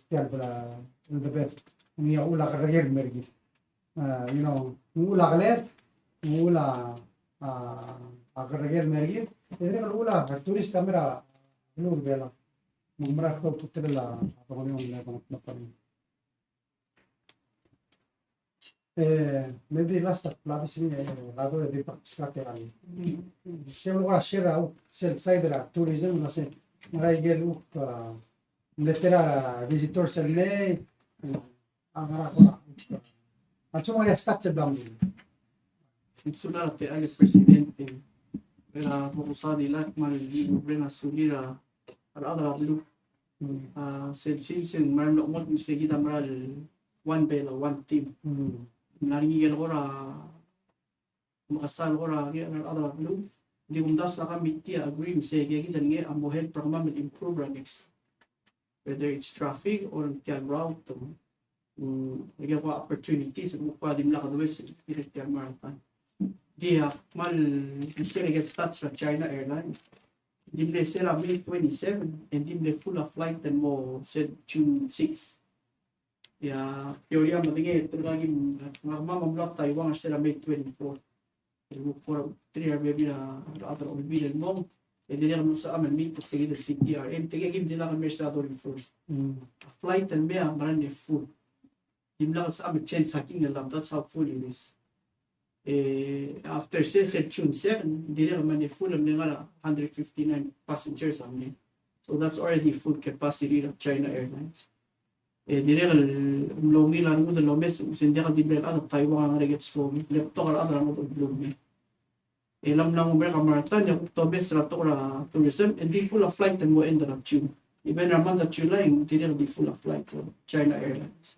tia el bla, el debed. Ng ngii a uchul a kerrekeriil el mer kid. A, you know, ng uchul a keled, ng uchul a, a, a kerrekeriil el mer kid, e dirrek el uchul a tourist a mei er a beluu er Belau. Me ng mera el klou a ultutelel a, a, e, maybe last a, last thing, e, a, di, di, di, sel kora share a, sel side er a tourism, me se, ngera aike el, a, mle tela visitors el mei, a, ngera ko, a, a lsekum ng ngar er ngii a stats el bla mo. Sel sulang er a techall el President, e, er a bo kusaod el kmal, e, reng a sulir a rechad er a beluu. A, sel sils e ng mera el mlo mengot me se kid a mera el one Belau, one team. Ng ngar er ngii el kora mekesai el kora ngar er a rechad er a beluu. Ng di kumdasu a committee a agree me se kid el ngii a mo help er kemam el improve er a next, whether it's traffic or tia el route, mm, aike el kora opportunities el kuk di mla kedoues er tia el marathon. Di a kmal, ng share aike el stats er a China Airlines. Ng di mle sel May twenty-seven, e ng di mle full a flight el mo sel June six. E a Peoria me a Medingei, te kuk ngii, ngak me a mlo er a Taiwan er sel May twenty-four. E kuk kora three a rebebil a rechad er a Olbiil el mong, e dirrek el mlo sebecham el meet er tia kid el C T R M, tia kid a dimlak el mei er sel thirty-first. A flight el mei a mera el full. Dimlak el sebecham el change a king el lam, that's how full it is. E, after sel, sel June seven, dirrek el mle full el mle ngar er a hundred fifty-nine passengers a mei. So that's already full capacity er a China Airlines. E dirrek el mlo ungil a rengud el omes, se ng diak di mle chad er a Taiwan a ngar er a ikid el slow, le betok a rechad er a ngodech el beluu el mei. E le ng mla mo merek a marathon, e a kuk domes er a tekoi er a tourism, e ng di full a flight el mo end er a June. Even er a month of July, e ng dirrek el di full a flight er a China Airlines.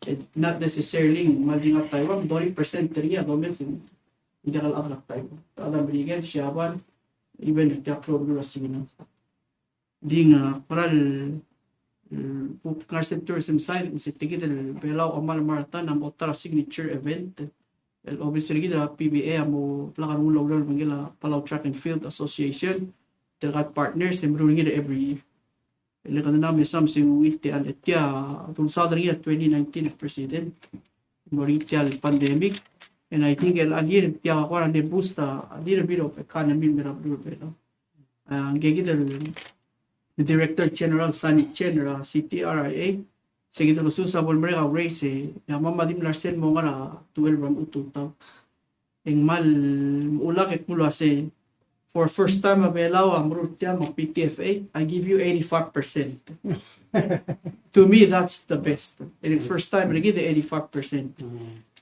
E not necessarily ng kmal di ngar er a Taiwan, thirty percent er ngii a domes, e ng diak el chad er a Taiwan. Chad er a Merikel, Siabal, even er tia el klou el beluu er a Sina. Di ng, a, kora el, e, kuk ngar er sel tourism side, me se tia kid el Belau Amal Marathon a mo ta er a signature event el obis er kid er a P B A a mo blak a rengul a ureor el obengkel a Palau Track and Field Association, tirka el partners, e meruul er ngii er a every year. E le kede mla mesa me se ng ungil tia el, tia a dulsaod er ngii er a twenty nineteen el President. Mo er ngii tia el pandemic. And I think el, a year, tia a kora mle boost a little bit of economy el mei er a beluu er a Belau. A, ngike kid el Director General Sunny Chen er a C T R I A, se kid el usuus a bo lemerek a raise, e a kemam a di mla er sel mo ngar er a twelve er a tutau. E ng kmal mechulak e kmo uase for first time a Belau a meruul er tiang me a P T F A, I give you eighty-five percent. To me, that's the best. And first time er kid, eighty-five percent.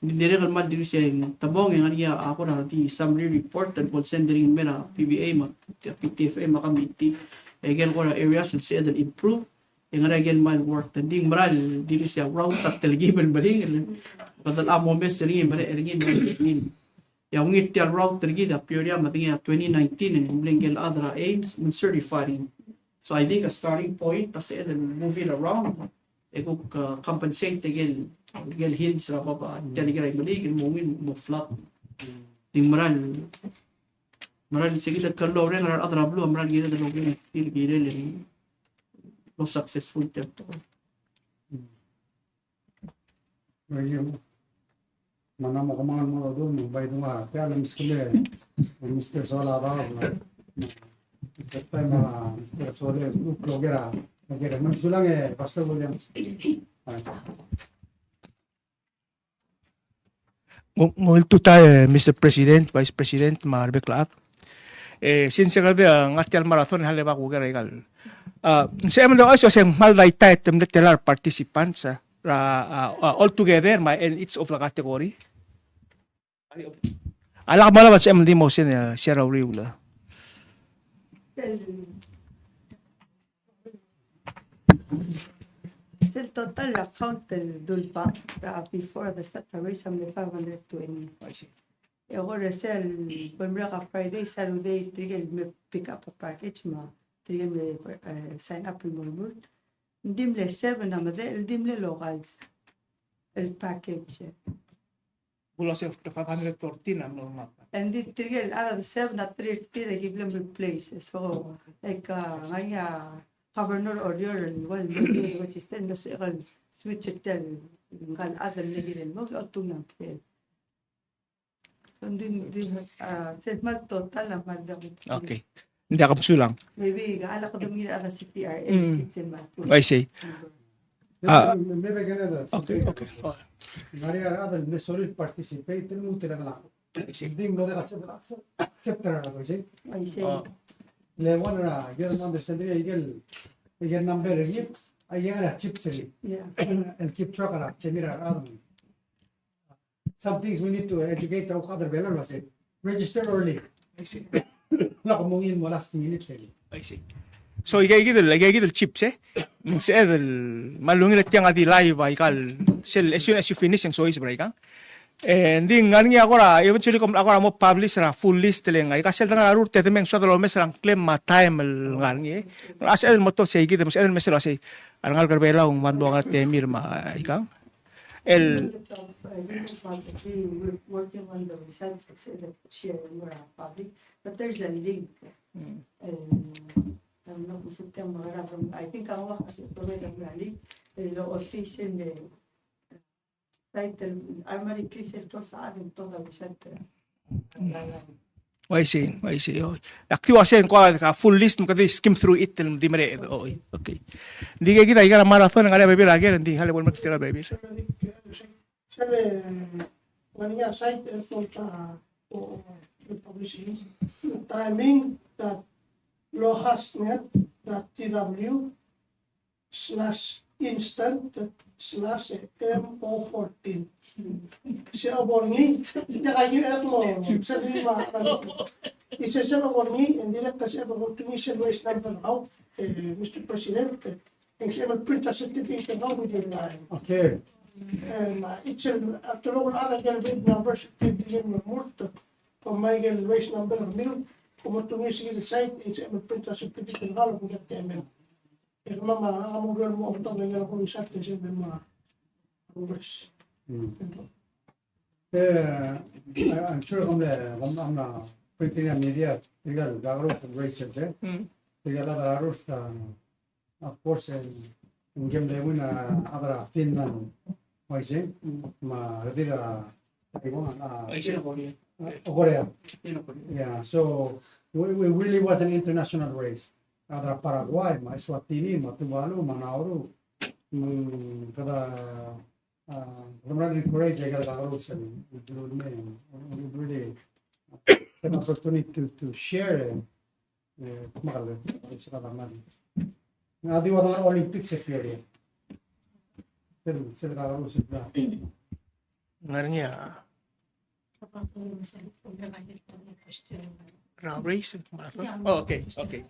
Ng dirrek el kmal dilu se ng temong e ng ngar er ngii a kora di summary report el bo el send er ngii el mei er a P B A me a P T F A me a committee. E ikel kora areas el sebeched el improve. E ng ngar er ngii a ikel kmal work. Ng di ng mera el dilu se a route a telkib el meringel. Kede el mo omes er ngii, mereched er ngii, mereched er ngii. E a ungil tia el route er kid a Peoria, me a dengei a twenty nineteen e ng mle ngike el chad er a AIMS, me ng certified. So I think a starting point, a sebeched el move it around. E kuk, uh, compensate ikel, ikel hills er a bab, tia el kirel a Imeliik, el mo ungil, mo flat. Di ng mera el, mera el se kid el kuk loureng er a rechad er a beluu, mera el kired el oureng, el kirel el mo successful tia el tekoi. Thank you. Me ng mo kemanget el mo dul, me ng bai dua, tia el meskemiu, Mister Sola Rao, Mister Time, Mister Sole, Klokera, Klokera. Me ng sulang e, Pastor William. Ng, ng ultuil, e, Mister President, Vice President, me a rebek el chad. E, since kede ngar tia el marathon, e le bak kuker a ikal. A, se el mlo, a, so se ng kmal daitai e te mle tela el participants, a, er a, a, a, all together, me a, in each of the category. A lak bo el, se el di mo send, e, share a uriul. Sel total account el dul bank, uh, before the start a raise a mle five hundred twenty. I see. E kora sel bo el mla er a Friday, Saturday, tirke el me pick up a package me tirke el me, uh, sign up el mo remurt. Ng di mle seven a medechel, ng di mle locals el package. Ng di tirke el chad er a seven a three tir a ki bla replace. So, like, uh, ngar er ngii a governor er Oreor el ua el mle register, ng mlo sebechek el switch er tia el ngka el chad el mle kirel mo, otung e ng tir. So, ng di, ng di, uh, sel kmal total a kmal diak. Okay. Ng diak, mesulang. Maybe, a lak dongil a C T R A, mm, sel kmal. I see. Ah. Maybe I can add something. Okay, okay. Oh. Ng ngar er ngii a rechad el mle sorir el participate, el lmuut el ngar er ngii. I see. Ng di ng mlo diak a accept, accept er a rechad, I see. I see. Oh. Le one er a, you don't understand, ikel, ikel number er ngii, a ikel ngar er a chip er ngii. Yeah. El keep track er a, chemir a rechad. Some things we need to educate a rechad er a Belau el uasei, register early. I see. Ng lak mungil mo last minute. I see. So, ike kid el, ike kid el chips, e? Ng sebeched el, me a lungil e tiang a di live a ikal, sel, as soon as you finish, e ng soiseb er aikang. E, ng di ngar er ngii a kora, eventually kom, a kora mo publish er a full list el ngar er ngii. Aika sel dengar a rurt e te mei e ng soad el omes er a ngklem me a taem el ngar er ngii, e. A sebeched el mo tol sei kid, me sebeched el mesa el uasei, a rengalek er a Belau, ng ua bo ngar er a temir me aikang. El working on the results, et cetera, share with our public, but there's a link. Mm. And I'm not sure, I think I want to say, provide a link, el office in the site, el armory, please, el tosa, and toda the site. Uaisei, uaisei, oi. Ak di uasei ng kora a full list, me kede skim through it, el di mereched, oi, okay. Ng di ike kid a ikal marathon, ng ngar er ngii a bebil er a ker, ng di a lebo el mei er tir a bebil. Sel, ng ngar er ngii a site el kora, o, o, publishing, timing dot lohasnet dot T W slash instant slash M O fourteen. Se a bo er ngii, tia ka kid el mo, se di ma, se se a bo er ngii, e ng dirrek el se a bo er ngii sel waste number er kau, e, Mister President, e ng sebechem el print a certificate er kau with your name. Okay. E, me a, it's a, a telok el chad a ikel waste number, certificate er kemiu el murt, kom me a ikel waste number er kemiu, kom mo tungii sel site, e ng sebechem el print a certificate er kau el obengkel a temem. E kemam a, a mo, mo oto a ikel kuk site, e ng sebechem el mo, mo raise. Mm. E, I, I'm sure kom le, kom, a, printing media, tirka el kakerous el raise, e. Mm. Tirka el chad er a rurt, a, of course, e, ng mle win a, a chad er a Finland, uaisei, me a redil a Taiwan, a, uaisei, Korea. A, Korea. Uaisei, Korea. Yeah, so we, we really was an international race. A chad er a Paraguay, me a Eswatini, me a Tuvalu, me a Nauru, mm, kede, a, kede mla encourage a ikel kakerous el, el, el, el, el, an opportunity to, to share, eh, eh, kmal, eh, se kede mad. Ng di ua Olympics e se er a. Sel, sel kede se er a. Ngar er ngii a Ra raise, marathon? Oh, okay, okay.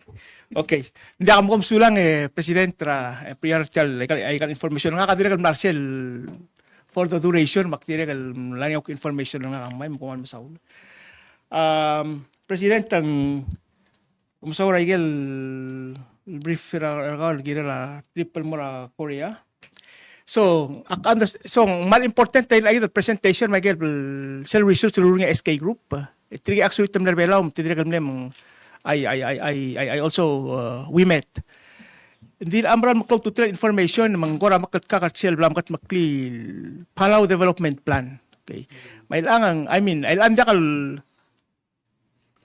Okay. Ng diak kom mesulang, eh, President, er a, eh, prior er tial, aika el, aika el information. Ngak a dirrek el mla er sel for the duration, me ak dirrek el mla er ngii a information er ngak a ngmai, me kom kmal mesaul. Um, President, ng Kom saul er a ikel brief er a, er kau el kirel a trip el mo er a Korea. So, ak unders-, so, ng kmal important a ikel presentation me a ikel sel research el loruul er ngii a S K Group. E tirke el actually te mle er a Belau, me te dirrek el mle, me ng, I, I, I, I, I, I also, uh, we met. Ng di a mera el meklou a ultutelel a information, me ng kora meketekakl er sel bla mekedmeklii el Palau Development Plan. Okay. Me a ilecha ng, I mean, a ilecha ng diak el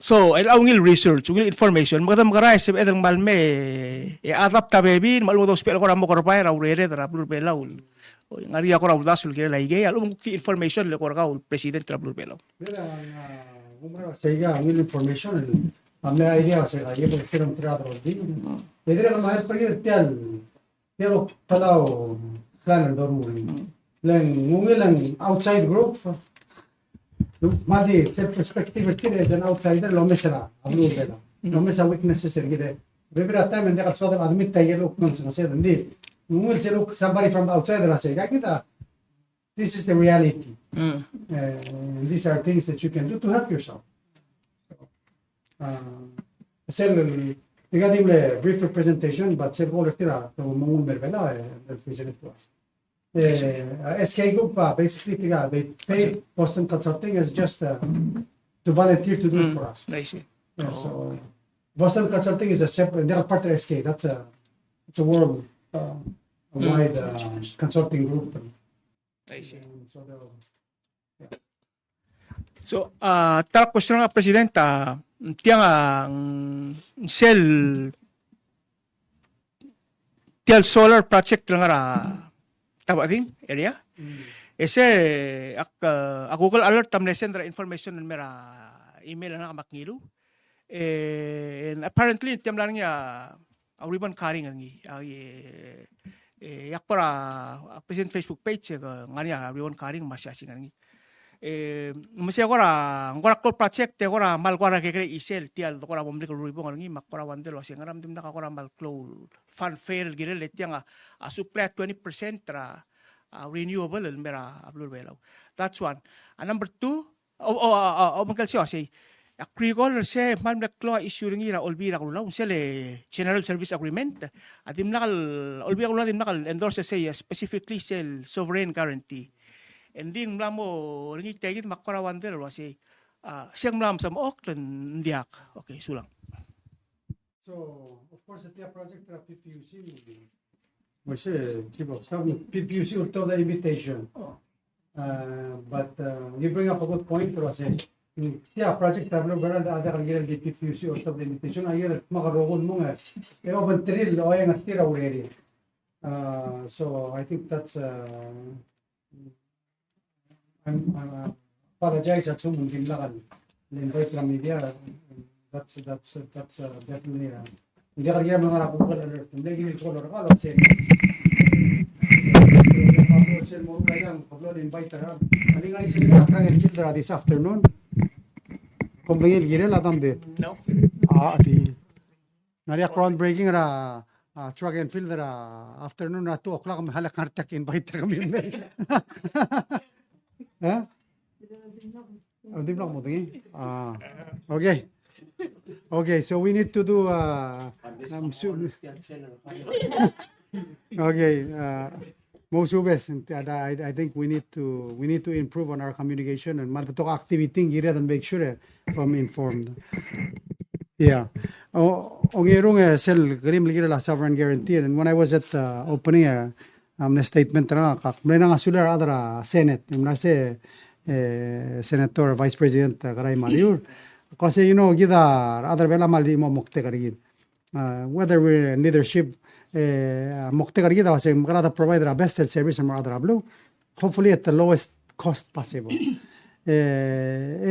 So, el ungil research, ungil information, me kede mekerang e sebeched el kmal mei e adapt a bebil, me a lechub e dousbech el kora mo kerebai er a urered er a beluu er a Belau. Ng ngar er ngii a kora uldasu el kirel aikei, a lechub e ng kuk di information el eko er kau el president er a beluu er a Belau. Mera, ng, a, ng mera sei a ungil information, a mle idea sei a, e bo tirke el mtera a rollding. E dirrek el mei er tia el Tia el Palau plan el doruul. Le ng ungil e ng outside group. Me ng di sel perspective er tir e as an outsider el omes er a beluu er a Belau. El omes a weaknesses er kid. Bebil er a taem e ng diak el soad el admit a ikel kuk ngesengesel. Ng di ng ungil sel kuk somebody from the outside el uasei, kid a, this is the reality. Eh, and these are things that you can do to help yourself. Uh, sel, tirka di mle brief presentation, but sel goal er tir a, te mo nguu el mer a Belau, e, el present to us. Eh, uh, S K Group, uh, basically, tirka, they pay Boston Consulting as just, uh, to volunteer to do it for us. I see. Yeah, so Boston Consulting is a separate, they're part of S K. That's a, it's a world, uh, wide, uh, consulting group. I see. And so they'll So, a, ta er a question er ngak, President, a, tiang a, mm, sel, tia el solar project el ngar er a Tabacheding area. E se, ak, a, a Google Alert a mle send er a information el mer a email er ngak me ak ngiluu. E, and apparently, tia mla er ngii a, a ribbon cutting er ngii. A, e, e, e ak bo er a, a, president Facebook page, e, ke ngar er ngii a ribbon cutting me a siasing er ngii. E, me se kora, ng kora klou el project, e kora kmal kora kekerei chisel, tia el kora bo mlik el ruribong er ngii, me ak kora wonder el uasei ngera me dimlak a kora kmal klou el fanfare el kirel, e tiang a, a supply a twenty percent er a, a renewable el mer a beluu er a Belau. That's one. A number two, O, o, o, o, obengkel sei a sei. Ak recall er sei, kmal mle klou a issue er ngii er a Olbiil er a Kelulau, sel General Service Agreement. A dimlak el, Olbiil er a Kelulau a dimlak el endorse sei, specifically sel sovereign guarantee. E ng di ng mla mo er ngii tia kid me ak kora wonder el uasei. A, sei ng mla mesemechokl e ng diak. Okay, sulang. So, of course, tia project er a P P U C, we should keep up stuff with P P U C, we told the invitation. Uh, but, uh, you bring up a good point, Rose. Tia project er a beluu er a Belau a diak el kirel di P P U C, we told the invitation, a kirel me a rokui el mong, e, e obengterir el oeng er tir a urerir. Uh, so I think that's, uh, I'm, I'm, uh, apologize a lsekum ng dimlak el invite er a media. That's, that's, that's, uh, definitely, uh, ng diak el kirem el ngar er a Google Alert. Ng di kid el call er kau el uasei. Sel mo er a Belau, ng keblo el invite er a. Ng di ngar er ngii sel track and field er a this afternoon. Kom medengei el kirel a dam de. No. A, di. Ng ngar er ngii a groundbreaking er a, a, track and field er a afternoon er a two o'clock, me a lak ngar er tia el invite er kemiu el mei. Eh? Ng dimlak mo medengei? Ah, okay. Okay, so we need to do, uh, um, su-, okay, uh, Mousubes, and I, I think we need to, we need to improve on our communication and kmal betok a activity ng kired el make sure, eh, from informed. Yeah. O, ongerung, eh, sel kerim el kirel a sovereign guarantee, and when I was at, uh, opening, eh, a mle statement er ngak, ak mle ngar er a sulir a rechad er a Senate, e mla se, eh, Senator Vice President, eh, Kerai Mariur. Ak uasei, you know, kid a rechad er a Belau a kmal di mo moktek er kid. Uh, whether we're in leadership, eh, moktek er kid a uasei me kede provide er a best health service el mo er a rechad er a beluu, hopefully at the lowest cost possible. E, e,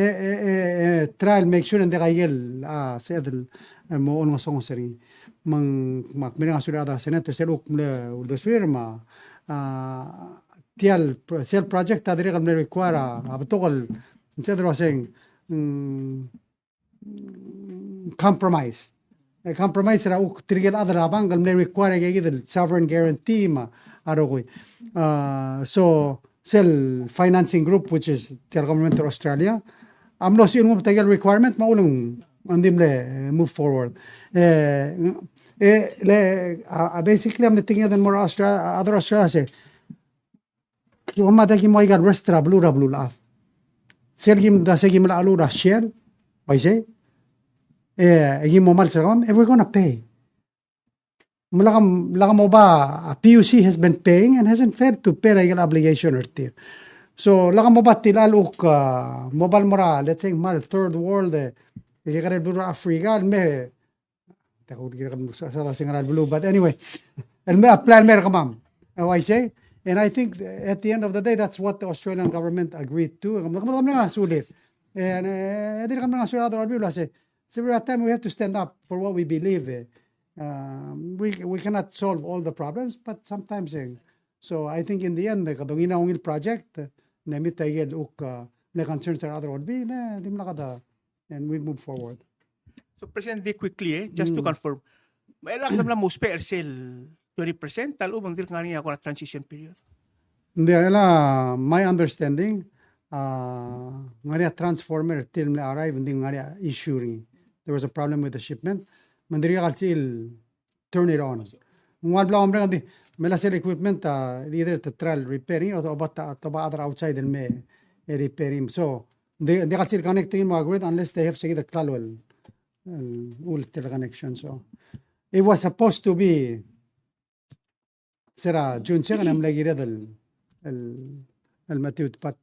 e, e, e, try el make sure ng diak a ikel, a, sebeched el, e, mo olengesonges er ngii. Me ng, me ak mereng a sulir a rechad er a Senate, sel kuk mle uldesuir me a, a, tia el pro-, sel project a dirrek el mle require a, a betok el, sebeched el uaseng, mm, compromise. E compromise er a kuk tirke el chad er a bank el mle require aika kid el sovereign guarantee me a rokui. Uh, so, sel financing group, which is the government of Australia, a mlo siungub aike el requirement me a uchul e ng di mle, eh, move forward. E, e, le, a, a basically, a mle tekinged el mo er a Australia, a chad er a Australia se, Ki mo mad e ki mo aika el rest er a beluu er a beluulechad. Sel kim da se kim mla cheluch er a Shell, uaisei. E, e kim mo mals er kemam, e we're gonna pay. Me lak, lak moba, a, P U C has been paying and hasn't failed to pay er aike el obligation er tir. So, lak moba tilechang el kuk, a, moba el mo er a, let's say, kmal third world, e, e kekerei el beluu er a Africa, el me, Te kuk dirrek el sa, sa, sa, single el beluu, but anyway, el me apply el me er kemam. E uaisei, and I think at the end of the day, that's what the Australian government agreed to. Kemam, kemam, kemam a sulir. And, eh, dirrek el kemam a sulir a rechad er a Olbiil el uasei, so every time we have to stand up for what we believe, eh. Um, we, we cannot solve all the problems, but sometimes, eh, so I think in the end, eh, kede ngii a ungil project, eh, ne meet aike el kuk, eh, ne concerns er a rechad er a Olbiil, eh, dimlak kede and we move forward. So, President, very quickly, eh, just to confirm. Me a lak mla mo ousbech er sel twenty percent, a lechub e ng dirk ngar er ngii a kora transition period. Ng di, el, my understanding, a, ng ngar er ngii a transformer er tir el mle arrive, ng di ng ngar er ngii a issue er ngii. There was a problem with the shipment. Me ng dirk el sel turn it on. Ng ua el bla omreng di, me a sel equipment, a, either te try el repair er ngii, o, o ba ta, te oba other outside el me, e repair er ngii. So, ng di, ng diak el sel connect er ngii el mo grid unless they have se kid a klalo el, el, ul teleconnection. So, it was supposed to be, se er a June second, a mle kired el, el, el metiut, but,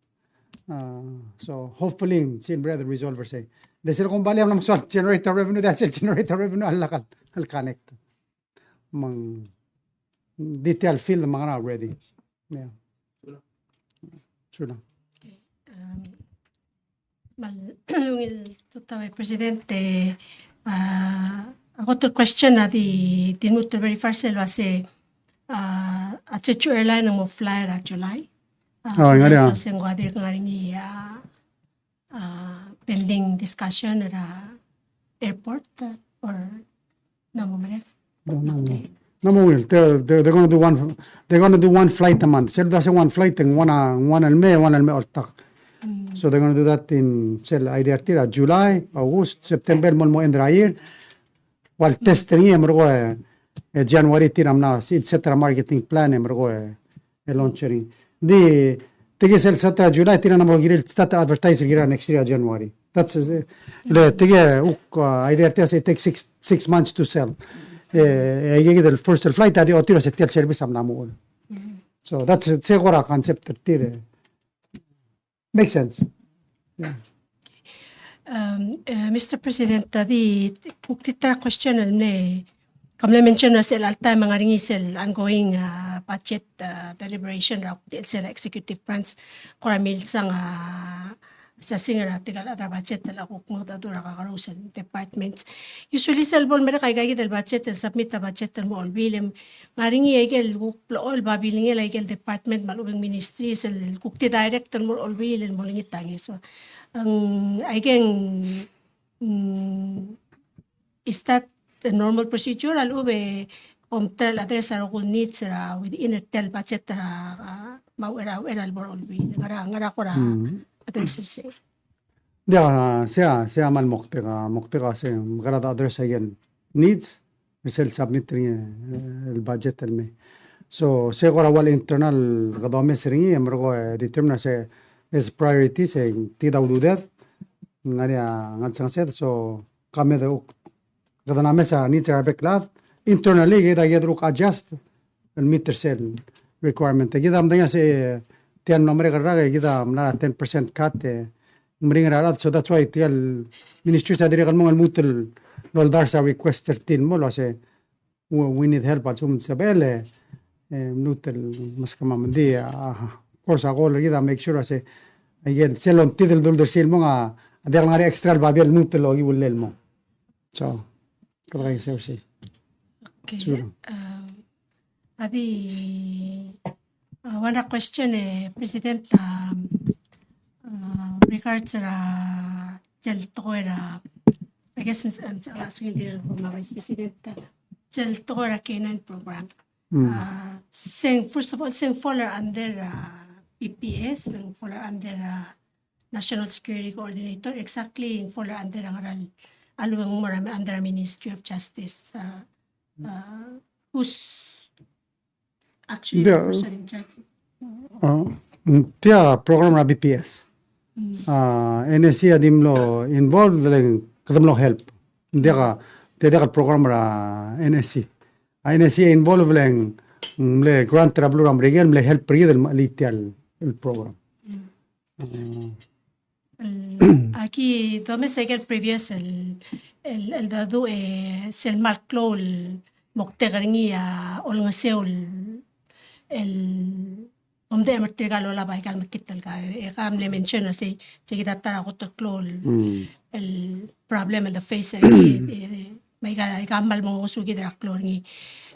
uh, so hopefully, sel mle resolve er sei. Le sel kombalii a mla mesaod el generator revenue, that's el generator revenue, a lak el, el connect. Me ng di tia el field me ng ngar er a ready. Yeah. Sulang. Okay. Um, me a ungil tutau e President, e, a, a kot el question a di, di lmuut el verify er sel uase, a, a Jeju Airline a mo fly er a July. A, oh, ng ngar er ngii a. So se ng ua dirk ngar er ngii a, uh, pending discussion er a airport, uh, or no mo merek? No, no, no. No mo merek. They're, they're, they're gonna do one, they're gonna do one flight a month. Sel dase one flight, ng one a, one el mei, one el mei oltak. Mm. So they're gonna do that in, sel idea er tir a July, August, September, mo, mo end er a year. While test er ngii e merekong, e, e January tir a mla, se, et cetera marketing plan e merekong, e, e launch er ngii. Di, tirke sel start er a July, tir a mla mo kirir el start advertise er ngii er a next year a January. That's, e, le, tirke, uk, a, idea er tir a se it takes six, six months to sell. E, e, aike kid el first el flight, a di otir a se tia el service a mla mo. So, that's, se kora concept er tir, e. Makes sense. Yeah. Um, uh, Mister President, a di kuk di ta er a question el mle, ke mle mention er sel all time a ngar er ngii sel ongoing, uh, budget, uh, deliberation er a kuk di el sel executive branch, kora milsang a, sasing er a tirke el other budget el kuk mengedecheduch er a kakerous el departments. Usually sel bo lemerek aika kid el budget el submit a budget el mo er a Olbiil e ng ngar er ngii aike el kuk blechoel el babilngel aike el department me a lechub e ng ministries el kuk di direct el mo er a Olbiil el mo olengit a ngii. So, ng, aike ng, mm, is that the normal procedure a lechub e kom try el address a rokui el needs er a within er tia el budget er a, a, me a uchei er a, uchei er a lebo er a Olbiil. Ngera, ngera kora address er sei. Ng di, a, sei a, sei a kmal moktek, a, moktek a se, mekera de address aike el needs, me sel submit er ngii, e, el budget el mei. So, se kora ua el internal kede omes er ngii, e merekong, e, determine a se, as priority, se, tia a ududed, ng ngar er ngii a ngelsengesed, so, ka me de uk Kede mla mes a needs er a rebek el chad. Internally, kid a kired el kuk adjust el meet er sel requirement. E kid a medengei a se, e, tia el mla merek el rak, e kid a mla er a ten percent cut, e, meringel er a rechad. So that's why tia el ministry a dirrek el mong el lmuut el oldars a request er tir el mo el uase, we, we need help a lsekum ng sebechel, e, e, lmuut el meskemam. Ng di, a, of course, a goal er kid a make sure a se, Aike el sel longtid el duldersii el mong a diak el ngar er ngii a extra el babier el lmuut el okiu el mong. So, kede kaingeseu er sei. Okay. Sure. Um, a di, uh, one question, eh, President, um, uh, regards er a sel tekoi er a, I guess, uh, uh, Vice President, uh, sel tekoi er a K nine program. Mm. Uh, se ng, first of all, se ng fall under, uh, P P S, se ng fall under, uh, National Security Coordinator, exactly, ng fall under a ngar er a, a lebo ng mo er a under a Ministry of Justice. Uh, uh, who's actually the person in charge? Uh, tia program er a P P S. Mm. Uh, N S C a di mlo involve, le ng kede mlo help. Ng diak a, tia diak el program er a N S C. A N S C a involve le ng mle grant er a beluu er a Merikel, mle help er kid el mechelii tia el, el program. Mm. Uh, el, aki domes aike el previous el, el, el dedu, e sel kmal klou el moktek er ngii a olengeseu el, el omdechem er tirka el olab aika el mekngit el kar, e ke mle mention a sei, se kid a ta er a kot el klou el, mm, el problem el de face er ngii, e, me aika, aika kmal mo ngosukid er a klou er ngii.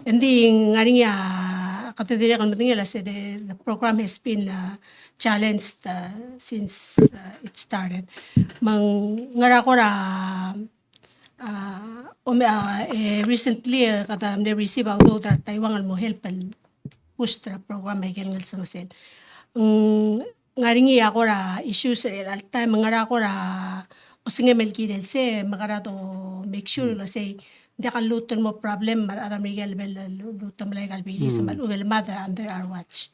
Engdi ng ngar er ngii a, kede dirrek el medengei el uasei the, the program has been, uh, challenged, uh, since, uh, it started. Me ng ngar er a kora, uh, ome, uh, e, recently, uh, kede mle receive a udoud er a Taiwan el mo help el boost er a program aike el ngelsengesel. Ng ngar er ngii a kora issues er chelecha el taem, ng ngar er a kora osengem el kirel sei, me kora do make sure el uasei ng diak a lluut el mo problem me a rechad er a Merikel el bel lluut el melai aika el bilis, mm, me a lechub e le mad er a under our watch.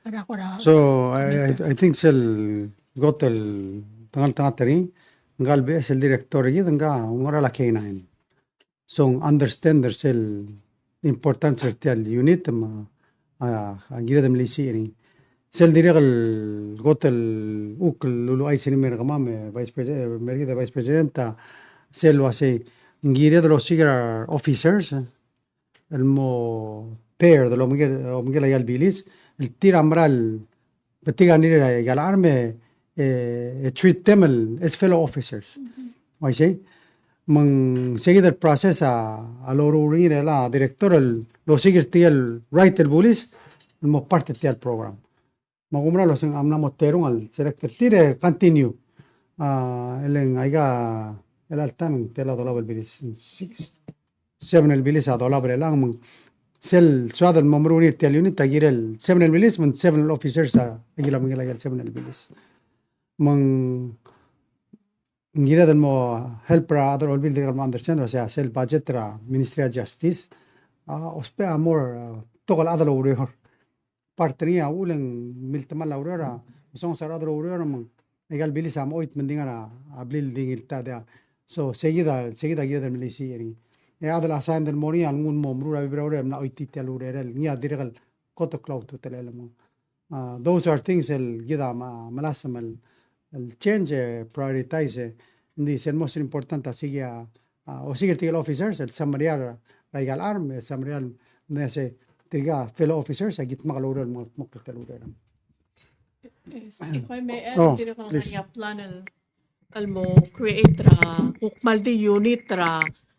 Ngar er a kora. So, I, I, I think sel kot el tengeltengat er ngii, ngka el beches el director er kid, ngka a ngar er a K nine. So ng understand er sel importance er tia el unit me a, a, a kired el melisiich er ngii. Sel dirrek el kot el kuk el luluuchais er ngii me er kemam, e Vice President, e, me er kid e Vice President, a, sel uasei ng kired el osiik er a officers, e, el mo pair, el omengkel, omengkel aika el bilis, el tir a mera el betik a ngii er aika el charm e, e, e treat them el, as fellow officers. Uaisei, me ng se kid el process a, a loruul er ngii er a director el osiik er tia el right el bulis el mo part er tia el program. Me a kumera el uasei ng mla mo terung el select er tir e continue. A, e le ng aika el chelecha el taem e ng tela dolab el bilis, six, seven el bilis a dolab er chelechang, me ng sel soad el mo meruul er ngii er tia el unit a kirel seven el bilis, me ng seven el officers a, a kirel omengkel aike el seven el bilis. Me ng kired el mo help er a other olbiil el dirrek el mo understand, uasei sel budget er a Ministry of Justice a ousbech a mo er a betok el chad el oureor. Part er ngii a uchul e ng miltemall a ureor, a mesonges a rechad el oureor, me ng aika el bilis a mo choit me ng di ngar er a blil el di ngiltad. So, se kid a, se kid a kired el melisiich er ngii. E a chad el assigned el mo er ngii a lenguu el mo meruul a bebil er a ureor e mla choitii tia el urerel, ngii a dirrek el kot el klou a ultutelel el mo. Uh, those are things el kid a me, melasem el, el change, e prioritize, e. Ng di sel most important a se kid a, a, osiik er tirke el officers el semeriar er aika el charm, e semeriar el mesa tirka fellow officers a ki dmak el oureor el mo dmak el oureor. Yes, if I may add, oh, dirrek el ngar er ngii a plan el, el mo create er a, kuk kmal di unit er a,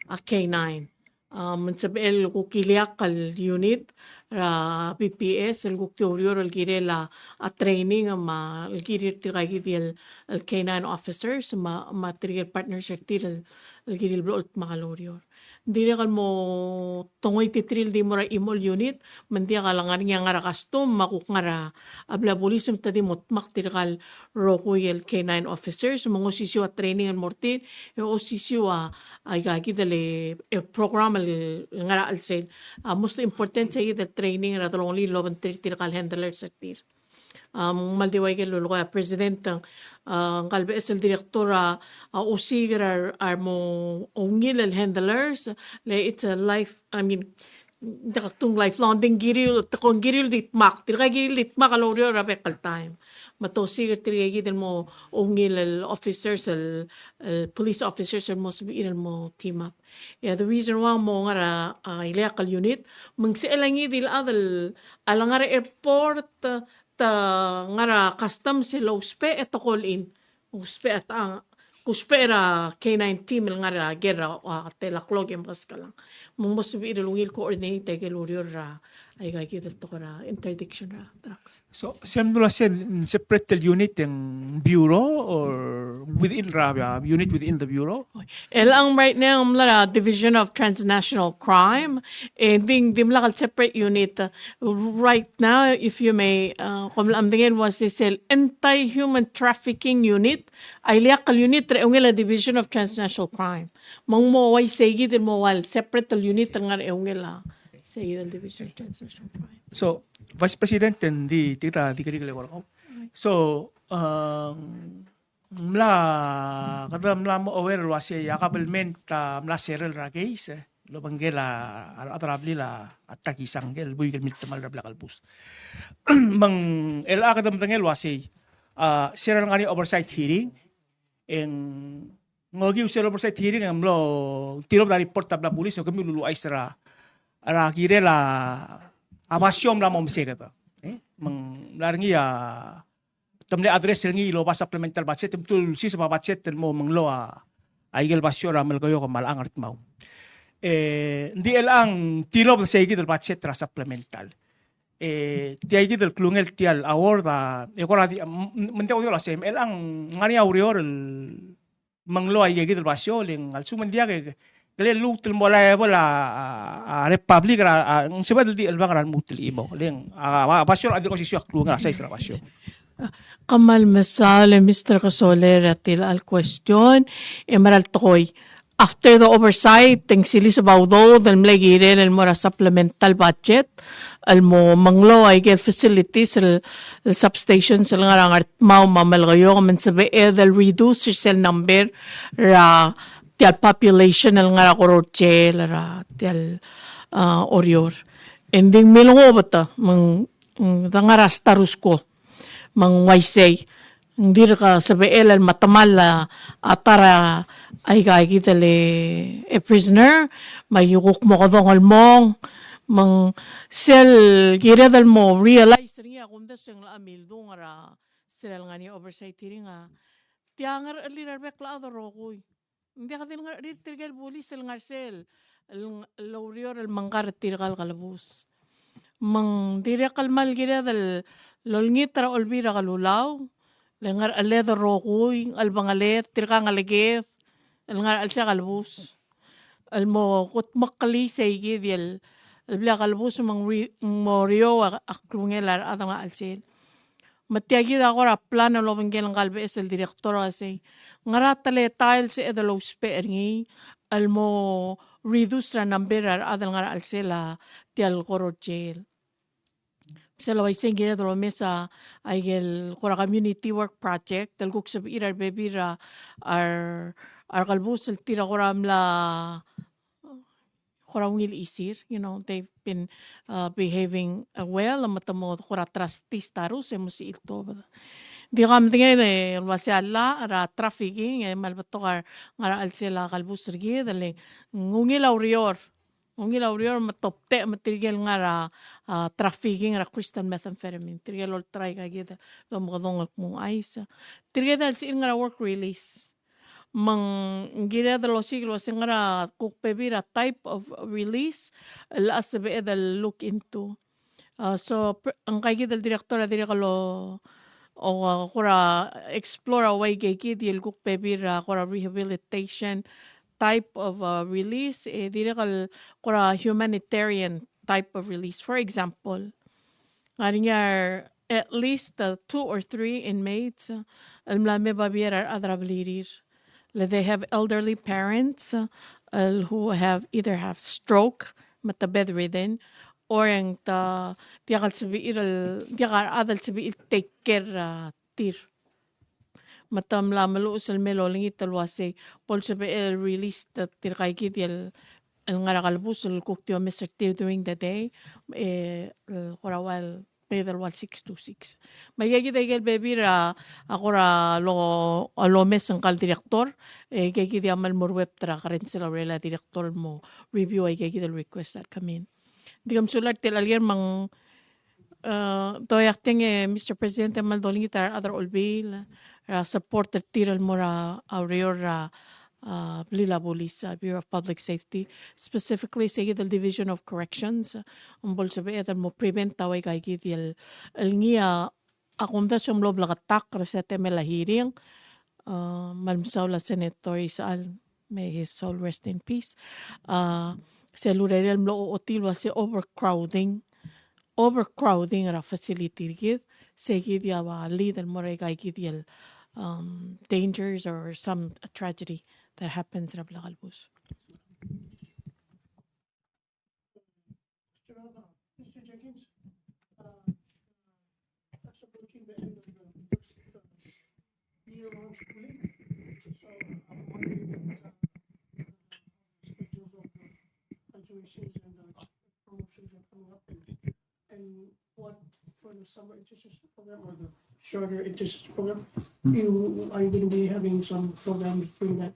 a K nine. Um, me ng sebechel kuk ileakl el unit er a P P S el kuk di oureor el kirel a, a training me a el kirir tirka kid el, el K nine officers me a, me a tirke el partners er tir el, el kirir el blechoel dmak el oureor. Ng dirrek el mo tongoititerir el di mo er a chimo el unit, me ng diak el ngar er ngii a ngar er a custom me a kuk ngar er a blil a bulis me te di mo dmak tirka el rokui el K nine officers, me ng osisiu a training el mo er tir, e osisiu a, aika kid el, e, program el ngar er a chelsel. A most important se kid el training er a delongelir el obengterir tirka el handlers er tir. Um, me ng di ua ikel lulekoi a President, uh, ngka el beches el director a, a osiik er a, a mo ungil el handlers, le it's a life, I mean, ng diak a kuk lifelong, ng di ng kirir, te ko ng kirir el di dmak, tirka kirir el di dmak el oureor er a bek el taem. Me te osiik er tirke kid el mo ungil el officers, el, el police officers el mo sebechir el mo team up. E a the reason why ng mo ngar er a, a ileakl el unit, me ng sebechel a ngii di el chad el, a lengar er a airport, te ngar er a customs el ousbech e te call in. Ousbech a ta, ousbech er a K nine team el ngar er a ker er a, a, tela klok e mkaskelang. Me ng mo sebechir el ungil coordinate aike el ureor er a, aika kid el tekoi er a interdiction er a drugs. So, sel mla se el separate el unit e ng bureau or within er a, uh, unit within the bureau? Chelechang right now, ng mla er a Division of Transnational Crime, e ng di, dimlak el separate unit. Right now, if you may, uh, kom mla medengei el uasei sel Anti-Human Trafficking Unit, a ileakl el unit er a eungel a Division of Transnational Crime. Me ng mo uaisei kid el mo ua el separate el unit el ngar er a eungel a sei kid el Division of Transnational Crime. So, Vice President, e ng di, tia kid a di kerik el eko er kau. So, um, ng mla, kede mla mo aware el uasei a kabelment a mla settle er a case, e, el obengkel a, a rechad er a blil a, a ta kisang el buik el miltemall er a blil a kelebus. Me ng, el a kede medengei el uasei, a, se er a lengar er ngii a oversight hearing, e ng okiu sel oversight hearing e ng mlo tilobed a report a blil a bulis, e kemiu el uluuchais er a, er a kirel a, a basio el mla mo meseked. E, me ng mla er ngii a te mle address er ngii el oba supplemental budget, e te mtu el siseb a budget el mo menglou a, aike el basio er a Melekeok me a Ngardmau. E, ng di chelechang tilobed sei kid el budget er a supplemental. E, tia kid el klungel tia el award a, e kora di, m-, m-, me ng di a ureor a sei, chelechang ng ngar er ngii a ureor el menglou aike kid el basio, le ng a lsekum ng diak e, ke lluut el mo liable a, a, a Republic er a, a, ng sebeched el di chelebangel er a lmuut el chimo. Le ng, a, a, basio a dirk osisiu a klungel a size er a basio. Kmal mesaul e Mister Kesoler er tia el question, e mera el tekoi. After the oversight, e ng siliseb a udoud el mle kirel el mo er a supplemental budget, el mo menglou aike el facilities el, el substations el ngar er a Ngardmau me a Melekeok me ng sebeched el reduce er sel number er a tia el population el ngar er a Koror Jail er a tia el, a, Oreor. E ng di milengobet, me ng, mm, de ngar er a status quo. Me ng uaisei. Ng dirk sebechel el metemall a, a ta er a aika kid el, e, prisoner, me aki kuk mo kedong el mong, me ng sel kired el mo realize er ngii a kumdasu e ng locha mildung er a sel ngar er ngii a oversight hearing a tia ngerechelir a rebek el chad el rokui. Ng diak di le ngerechelir tirke el bulis el ngar er sel, el, el oureor el mengkar er tirka el kelebus. Me ng dirrek el kmal kired el olengit er a Olbiil er a Kelulau, le ngerecheled el rokui, el bengeled, tirka ngeleked, el ngar er a chelsel a kelebus. El mo kudmeklii sei kid el, el blil a kelebus me ng ri-, mo riou a, a klungel a rechad el ngar er a chelsel. Me tia kid a kora plan el obengkel ngka el beches el director a sei. Ngera teletael el sebeched el ousbech er ngii el mo reduce er a number er a rechad el ngar er a chelsel a tia el Koror Jail. Me sel uaisei ng kired el omes a, aike el kora community work project, el kuk sebechir a rebebil er a, a re, a rekelebus el tir a kora mla kora ungil chisir, you know, they've been, uh, behaving, uh, well, me te mo kora trustee a rus e mo sebechir el tuobed. Di kom medengei el uasei a llach er a trafficking, e kmal betok a ngar er a chelsel a kelebus er kid, le ng ungil a ureor. Ungil a ureor me te obtek me tirke el ngar er a, a, trafficking er a crystal methamphetamine. Tirke el olterau aika kid el omekedong el kmo ng ice. Tirke el sebechir el ngar er a work release. Me ng kired el osiik el uasei ngera kuk bebil er a type of release el sebeched el look into. Uh, so, pr-, ngka kid el director a dirrek el o, o, uh, kora explore a ua ika kid el kuk bebil er a kora rehabilitation type of, uh, release, e dirrek el kora humanitarian type of release. For example, ngar er ngii a at least, uh, two or three inmates, uh, el mla me babier a rechad er a blirir. Le they have elderly parents, uh, el who have either have stroke, me te bedridden, or e ng te, diak el sebechir el, diak a rechad el sebechir el take care, uh, tir. Me te mla meluches el mei el olengit el uasei, bo lsebechel el release er tirka kid el, el ngar er a kelebus el kuk di omes er tir during the day, e, el kora ua el, me de ua el six to six. Me aika kid a ikel bebil er a, a kora lo, lomes ngka el director, e aika kid a kmal mo ruebet er a kerrenges el urerel a director el mo review aika kid el request el come in. Di kom sulang er tia el ker me ng Uh, doiak tiang e Mister President, e kmal dolengit er a rechad er a Olbiil er a support er tir el mo er a ureor er a, uh, blil a bulis, uh, Bureau of Public Safety, specifically se kid el Division of Corrections, uh, me bo lsebeched el mo prevent a ua ika kid el, el ngii a a kumdasu e mlo bleketakl er se el temel a hearing, uh, me a mesaul a Senator Isechal, may his soul rest in peace. Uh, sel urerel el mlo ochotii el ua se overcrowding, overcrowding er a facility er kid, se kid a ua lead el mo er a ika kid el, um, dangers or some tragedy that happens er a blil a kelebus. Mister Jenkins, uh, that's approaching the end of the first, uh, year of schooling. So I'm wondering what, uh, schedules of the graduations and the promotions are coming up and, and what for the summer internship program or the shorter internship program? You, are you gonna be having some programs during that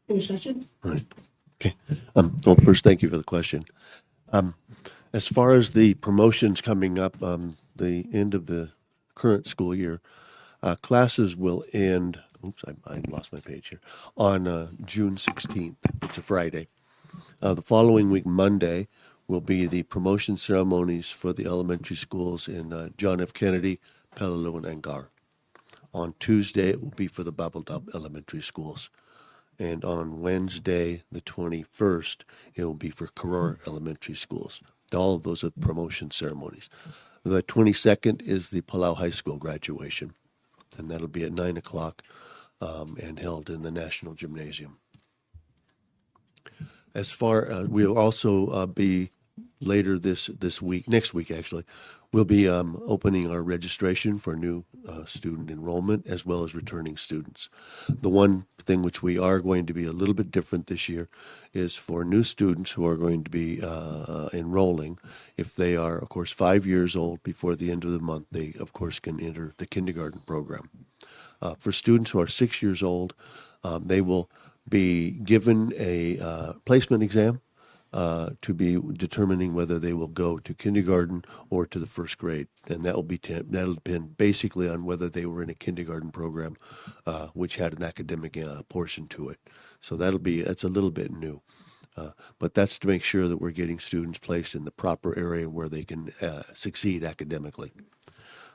in a session? Right. Okay. Um, well, first, thank you for the question. Um, as far as the promotions coming up, um, the end of the current school year, uh, classes will end, oops, I, I lost my page here, on, uh, June sixteenth. It's a Friday. Uh, the following week, Monday, will be the promotion ceremonies for the elementary schools in, uh, John F. Kennedy, Peleliu, and Angaur. On Tuesday, it will be for the Babeldaob elementary schools. And on Wednesday, the twenty-first, it will be for Koror elementary schools. All of those are promotion ceremonies. The twenty-second is the Palau High School graduation, and that'll be at nine o'clock, um, and held in the National Gymnasium. As far, uh, we'll also, uh, be later this, this week, next week actually, we'll be, um, opening our registration for new, uh, student enrollment as well as returning students. The one thing which we are going to be a little bit different this year is for new students who are going to be, uh, enrolling, if they are, of course, five years old before the end of the month, they, of course, can enter the kindergarten program. Uh, for students who are six years old, um, they will be given a, uh, placement exam, uh, to be determining whether they will go to kindergarten or to the first grade. And that will be ten, that'll depend basically on whether they were in a kindergarten program, uh, which had an academic, uh, portion to it. So that'll be, that's a little bit new. Uh, but that's to make sure that we're getting students placed in the proper area where they can, uh, succeed academically.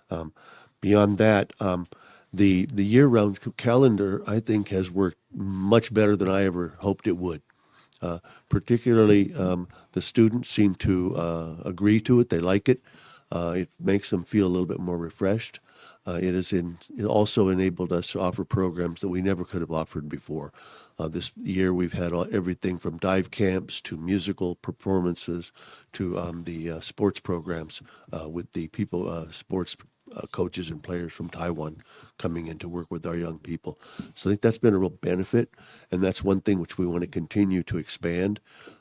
Um, beyond that, um, the, the year-round c-, calendar, I think, has worked much better than I ever hoped it would. Uh, particularly, um, the students seem to, uh, agree to it. They like it. Uh, it makes them feel a little bit more refreshed. Uh, it has in-, it also enabled us to offer programs that we never could have offered before. Uh, this year we've had all, everything from dive camps to musical performances to, um, the, uh, sports programs, uh, with the people, uh, sports, uh, coaches and players from Taiwan coming in to work with our young people. So I think that's been a real benefit, and that's one thing which we want to continue to expand.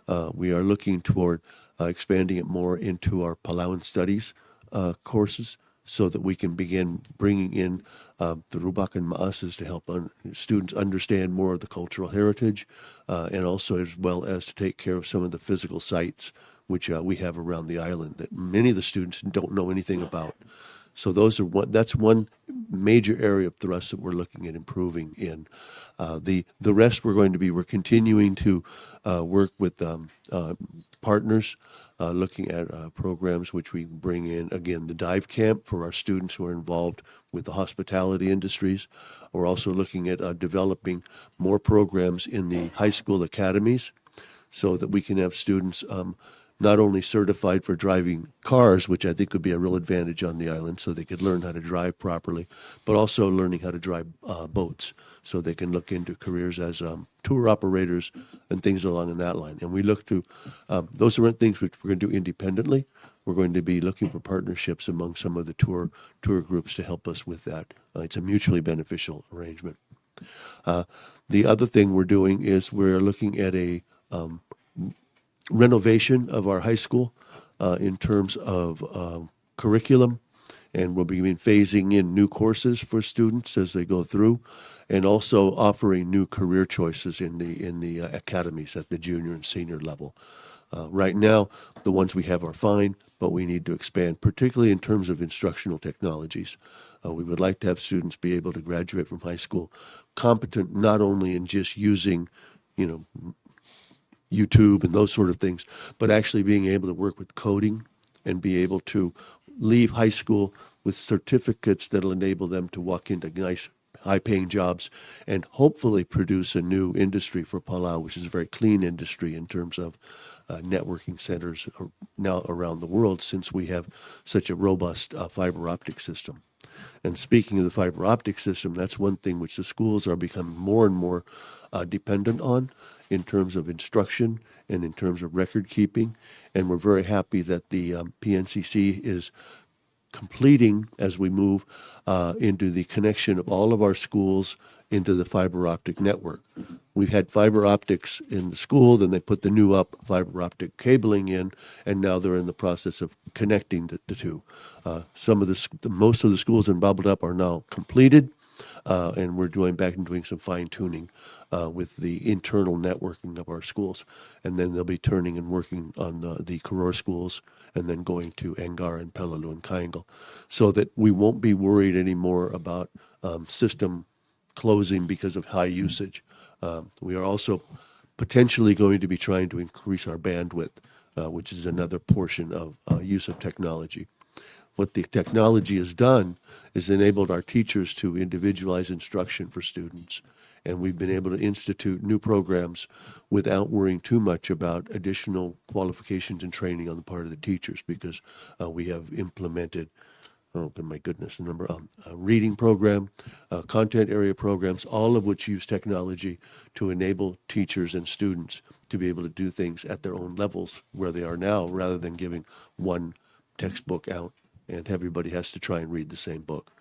Uh, we are looking toward, uh, expanding it more into our Palauan Studies, uh, courses, so that we can begin bringing in, uh, the Rubak and Maasas to help un-, students understand more of the cultural heritage, uh, and also as well as to take care of some of the physical sites which, uh, we have around the island that many of the students don't know anything about. So those are one, that's one major area of thrust that we're looking at improving in. Uh, the, the rest we're going to be, we're continuing to, uh, work with, um, uh, partners, uh, looking at, uh, programs which we bring in, again, the dive camp for our students who are involved with the hospitality industries. We're also looking at, uh, developing more programs in the high school academies so that we can have students, um, not only certified for driving cars, which I think would be a real advantage on the island, so they could learn how to drive properly, but also learning how to drive, uh, boats, so they can look into careers as, um, tour operators and things along in that line. And we look to, um, those are things which we're gonna do independently. We're going to be looking for partnerships among some of the tour, tour groups to help us with that. Uh, it's a mutually beneficial arrangement. Uh, the other thing we're doing is we're looking at a, um, renovation of our high school, uh, in terms of, um, curriculum, and we'll be phasing in new courses for students as they go through, and also offering new career choices in the, in the, uh, academies at the junior and senior level. Uh, right now, the ones we have are fine, but we need to expand, particularly in terms of instructional technologies. Uh, we would like to have students be able to graduate from high school competent not only in just using, you know, YouTube and those sort of things, but actually being able to work with coding and be able to leave high school with certificates that'll enable them to walk into nice, high-paying jobs and hopefully produce a new industry for Palau, which is a very clean industry in terms of, uh, networking centers, uh, now around the world, since we have such a robust, uh, fiber optic system. And speaking of the fiber optic system, that's one thing which the schools are becoming more and more, uh, dependent on in terms of instruction and in terms of record keeping. And we're very happy that the, um, P N C C is completing as we move, uh, into the connection of all of our schools into the fiber optic network. We've had fiber optics in the school, then they put the new up fiber optic cabling in, and now they're in the process of connecting the, the two. Uh, some of the, s- the, most of the schools in Babeldaob are now completed, uh, and we're doing back and doing some fine tuning, uh, with the internal networking of our schools. And then they'll be turning and working on the, the Koror schools and then going to Angaur and Peleliu and Kaingal, so that we won't be worried anymore about, um, system closing because of high usage. Um, we are also potentially going to be trying to increase our bandwidth, uh, which is another portion of, uh, use of technology. What the technology has done is enabled our teachers to individualize instruction for students, and we've been able to institute new programs without worrying too much about additional qualifications and training on the part of the teachers, because, uh, we have implemented, oh, good, my goodness, the number, um, a reading program, uh, content area programs, all of which use technology to enable teachers and students to be able to do things at their own levels where they are now, rather than giving one textbook out and everybody has to try and read the same book.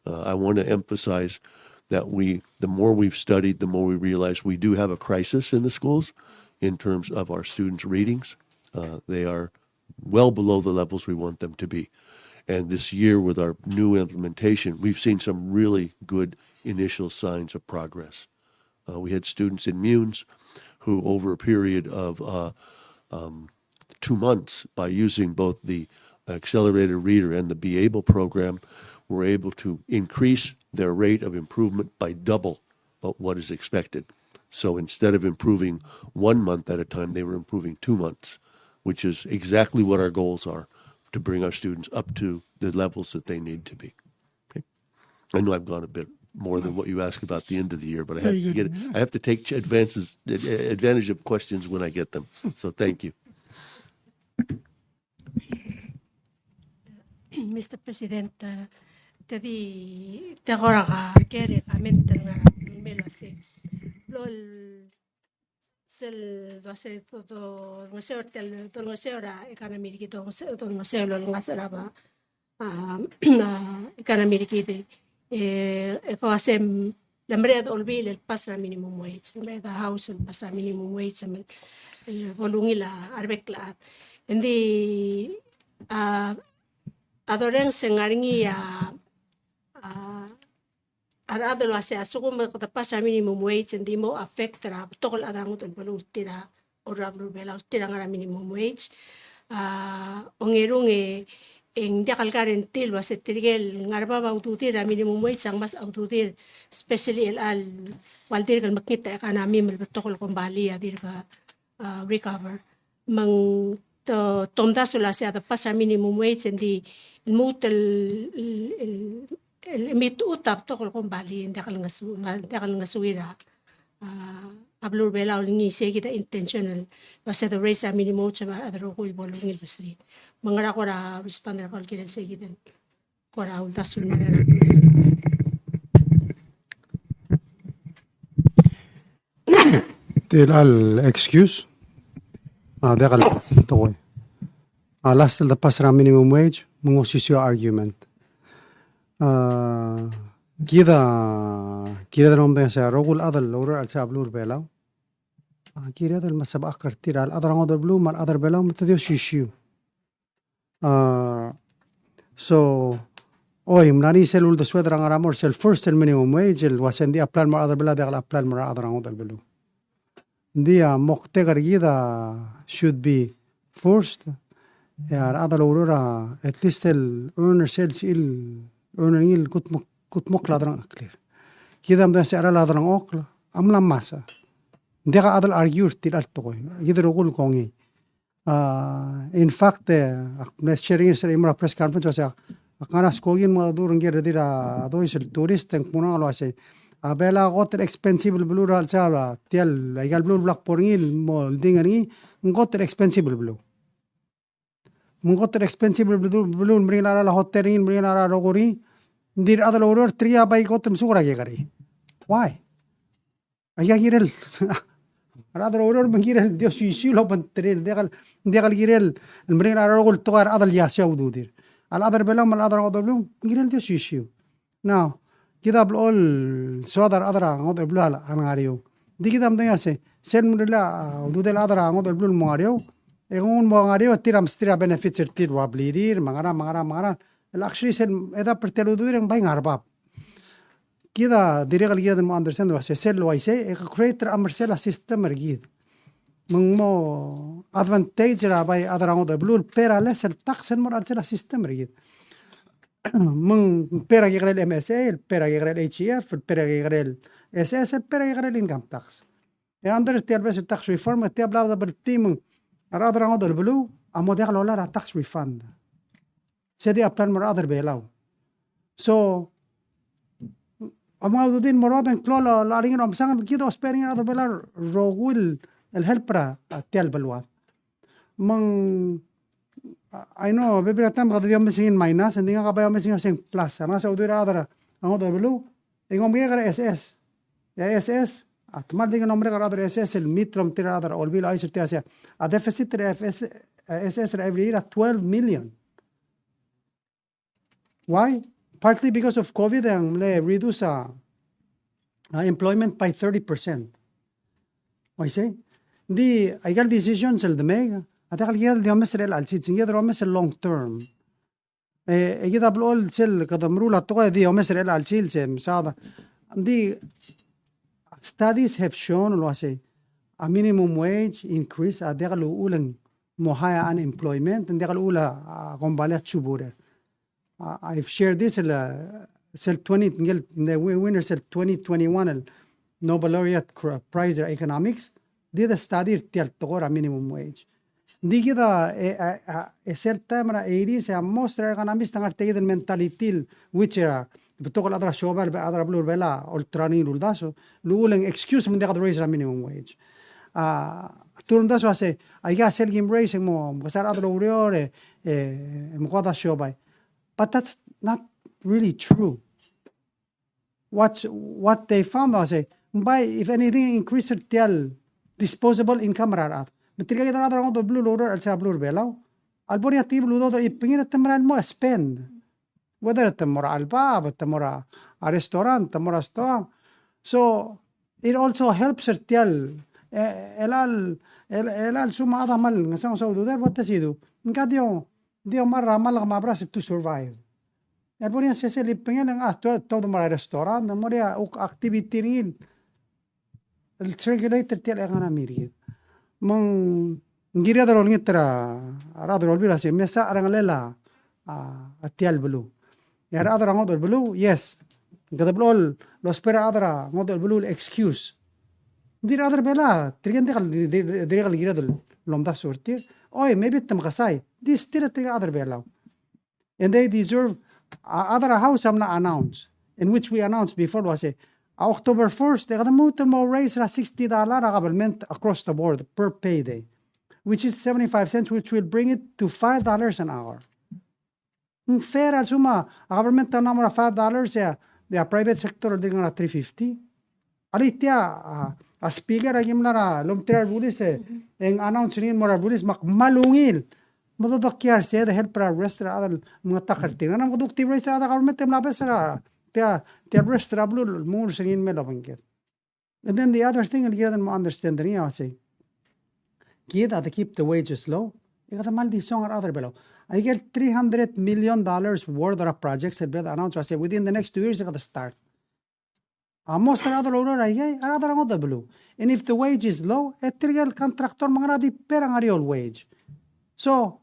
Uh, I want to emphasize that we, the more we've studied, the more we realize we do have a crisis in the schools in terms of our students' readings. Uh, they are well below the levels we want them to be. And this year, with our new implementation, we've seen some really good initial signs of progress. Uh, we had students in Myomes who, over a period of, uh, um, two months, by using both the Accelerated Reader and the Be Able program, were able to increase their rate of improvement by double of what is expected. So instead of improving one month at a time, they were improving two months, which is exactly what our goals are, to bring our students up to the levels that they need to be. Okay. I know I've gone a bit more than what you asked about the end of the year, but I have Very to good. get, I have to take ch-, advances, advantage of questions when I get them. So thank you. Mister President, uh, te di, te kora ka, kere comment el ngar er a mei el uase, lo el sel uase do, do, ngeseu er tia el, do ngeseu er a economy er kid, do ngeseu, do ngeseu el olengasech er a ba, a, a, economy er kid, e, e ko uase, mm, le mereched a Olbiil el pass er a minimum wage, le mereched a House el pass er a minimum wage, me, e, bo lungil a rebek el chad. Engdi, a, a dorrenges e ng ngar er ngii a, a, a rechad el uase a lsekum e kede pass er a minimum wage, ng di mo affect er a betok el chad er a ngodech el beluu el tir a, er a beluu er a Belau el tir a ngar er a minimum wage. A, ongerung e, e ng diak el guarantee el uase tirke el ngar er a bab a ududir er a minimum wage a ngmasech a ududir, especially el chelecha el ua dirk el mekngit a economy me le betok el kombalii a dirk a, a, recover. Me ng to-, tomdasu el uase a de pass er a minimum wage, ng di lmuut el, el, el, el mechitechut a betok el kombalii, ng diak el ngesu-, ng diak el ngesuir a, a, a beluu er a Belau el ngii. Sei kid a intention el uase de raise a minimum wage me a rechad el rokui el bo lungil el mesterir. Me ng ngera kora respond er kau el kirel sei kid el kora uldasu el mera er a. Tia el excuse. A, diak el tekoi. A, last el de pass er a minimum wage, me ng osisiu a argument. A, kid a, kired el omdasu a rokui el chad el oureor er a chelsel a beluu er a Belau. A, kired el mesebechakl er tir a rechad er a ngodech el beluu me a rechad er a Belau me te di osisiu. A, so, oi, mla er ngii sel uldesued er a ngar er a mo er sel first el minimum wage, el uase ng di apply el mo er a rechad er a Belau, diak el apply el mo er a rechad er a ngodech el beluu. Ng di a moktek er kid a should be first, e a rechad el oureor a at least el earn er sel, sel earn er ngii el kudmok, kudmokl a delengcheklir. Kid a medengei se a cheral a delengchokl a mla mesa. Ng diak a chad el argue er tia el tekoi. Kid el rokui el kongei. A, in fact, e, ak mle sharing er sel chimo er a press conference, uasei, ak ngar er a skoki el mengedecheduch er ngii el redil er a dois el tourist, e ng kmo ng uasei, a Belau a kot el expensive el beluu er a chelsel a, tia el, aika el beluu el bla kbo er ngii el mo oldingel er ngii, ng kot el expensive el beluu. Me ng kot el expensive el beluu, beluu el meringel a cheral a hotel er ngii, el meringel a cheral a rokui er ngii, ng di a rechad el oureor, tirke a bai kot el mesuk er a kekerei. Why? Aika kirel. A rechad el oureor me ng kirel di osisiu el obengterir, ng diak el, ng diak el kirel el meringel a rokui el tekoi er a rechad el iasei a ududir. A rechad er a Belau me a rechad er a ngodech el beluu, ng kirel di osisiu. Now, kid a blechoel soad a rechad er a ngodech el beluu a lengar er eou. Ng di kid a medengei a sei, sel mle, a, ududel a chad er a ngodech el beluu el mo ngar er eou, e kung mo ngar er eou, e tir a mesterir a benefits er tir el ua blirir, me a ngerang, me a ngerang, me a ngerang. El actually sel edap er tia el ududir e ng bai ngar er bab. Kid a dirrek el kired el mo understand el uasei sel uaisei, e ke create er a chemersel a system er kid. Me ng mo advantage er a bai chad er a ngodech el beluu el pay er a less el tax el mo er a chelsel a system er kid. Me ng pay er a kekerei el M S A, el pay er a kekerei el H E F, el pay er a kekerei el S S, el pay er a kekerei el income tax. E under tia el beches el tax reform, e tia bla double team, a rechad er a ngodech el beluu a mo diak lolai er a tax refund. Se di apply el mo er a rechad er a Belau. So, a menga ududir el mo er bab e ng klou el, el ringel omsang, kid a ousbech er ngii a rechad er a Belau el rokui el help er a, a, tia el beluad. Me ng, I know, bebil er a taem kede di omes er ngii el minus, e ng di ngak a bai omes er ngii el uasei ng plus. A ngasech a ududir a rechad er a ngodech el beluu, e ng omekekerei a S S. E a S S, a te kmal di ngii el omekekerei a rechad er a S S el meet el omtechei er a rechad er a Olbiil el chais er tir a sei, a deficit er a F S, a S S er a every year a twelve million. Why? Partly because of COVID e ng mle reduce a, a employment by thirty percent. Uaisei? Ng di, aika el decisions el de make, a diak el kired el di omes er chelecha el sils, ng kired el omes er a long term. E, e kid a blechoel sel kede meruul a tekoi e di omes er chelecha el sils, e mesaod. Ng di, studies have shown el uasei, a minimum wage increase a diak el uchul e ng mo high a unemployment, ng diak el uchul a, a kombalii a tsuburer. Uh, I've shared this el, uh, sel twenty, ngii el, the wi-, winner sel twenty twenty-one el Nobel Laureate cr-, Prize er a Economics, did a study er tia el tekoi er a minimum wage. Ng di kid a, e, a, a, e sel taem er a eighties, e a most er a economist a ngar tia kid el mentality el, which er a, betok el chad er a siobai, el be-, chad er a beluu er a Belau a olterau er ngii el uldasu, el uchul e ng excuse me ng diak de raise er a minimum wage. A, te ulemdasu a sei, aika sel kim raise e ng mo, mekesai a rechad el oureor, e, e, e mekoad a siobai. But that's not really true. What's, what they found a sei, ng bai, if anything, increase er tia el disposable income er a rechad. Me tirka kid a rechad er a ngodech el beluu el oureor er a chelsel a beluu er a Belau, a lebo er ngii a telkib el udoud er a chibengir e te mera el mo spend. Whether te mo er a chelebacheb, te mo er a, a restaurant, te mo er a stoang. So, it also helps er tia el, e, el, el, el, el sum a chad a kmal ngesang a ududel, what does he do? Ng ka di, di omechar er a malk me a beras to survive. E a lebo er ngii a sesei el chibengel e ng, a, te, te mo er a restaurant, mo er a uk activity er ngii el el circulate er tia el economy er kid. Me ng kired el olengit er a rechad er a Olbiil a sei, me se a cherengelel a, a, a tia el beluu. E a rechad er a ngodech el beluu, yes. Kede blechoel lousbech er a rechad er a ngodech el beluu el excuse. Ng di rechad er a Belau, tirke ng diak el, di, di, dirrek el kired el omdasu er tir. Oi, maybe te mekesai. Di still tirke a rechad er a Belau. And they deserve, a, other house a mla announce, in which we announced before, el uasei, a October first, e kede lmuut el mo raise er a sixty dollar a government across the board per payday, which is seventy-five cents, which will bring it to five dollars an hour. Ng fair a lsekum a government a mla mo er a five dollars, e a, e a private sector a dirk ngar er a three fifty. Alii tia, a, a speaker a kim mla er a lomtechei er a rebulis e, e ng announce er ngii el mo er a rebulis me ak kmal ungil. Me dodokiu a sei e de help er a rest er a chad el mengetakl er tir. Ng mla mo kede kuk di raise er a chad er a government e mla obes er a, tia, tia el rest er a beluu el mo er ngii el me lobengked. And then the other thing el kired el mo understand er ngii a sei, kid a de keep the wages low, e kede kmal di song er a rechad er a Belau. Aike el three hundred million dollars worth er a projects el bla de announce a sei within the next two years e kede start. A most er a rechad el oureor er a ikei, a rechad er a ngodech el beluu. And if the wage is low, e tirke el contractor me ng ngar er a di pay er a ngar er eou el wage. So,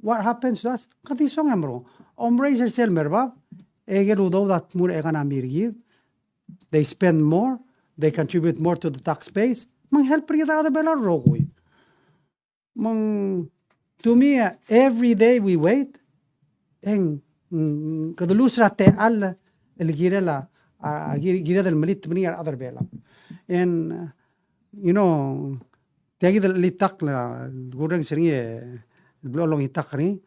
what happens to us? Kede song e mlo. Om raise er sel me er bab, e ikel udoud a tmuu er a economy er kid. They spend more, they contribute more to the tax base. Me ng help er kid a rechad er a Belau el rokui. Me ng, to me, uh, every day we wait, e ng, mm, kede lose er a techall el kirel a, a, kir-, kired el melilt me er ngii a rechad er a Belau. And, uh, you know, tia kid el chelitakl, a, kurrenges er ngii, e, el blo longitakl er ngii.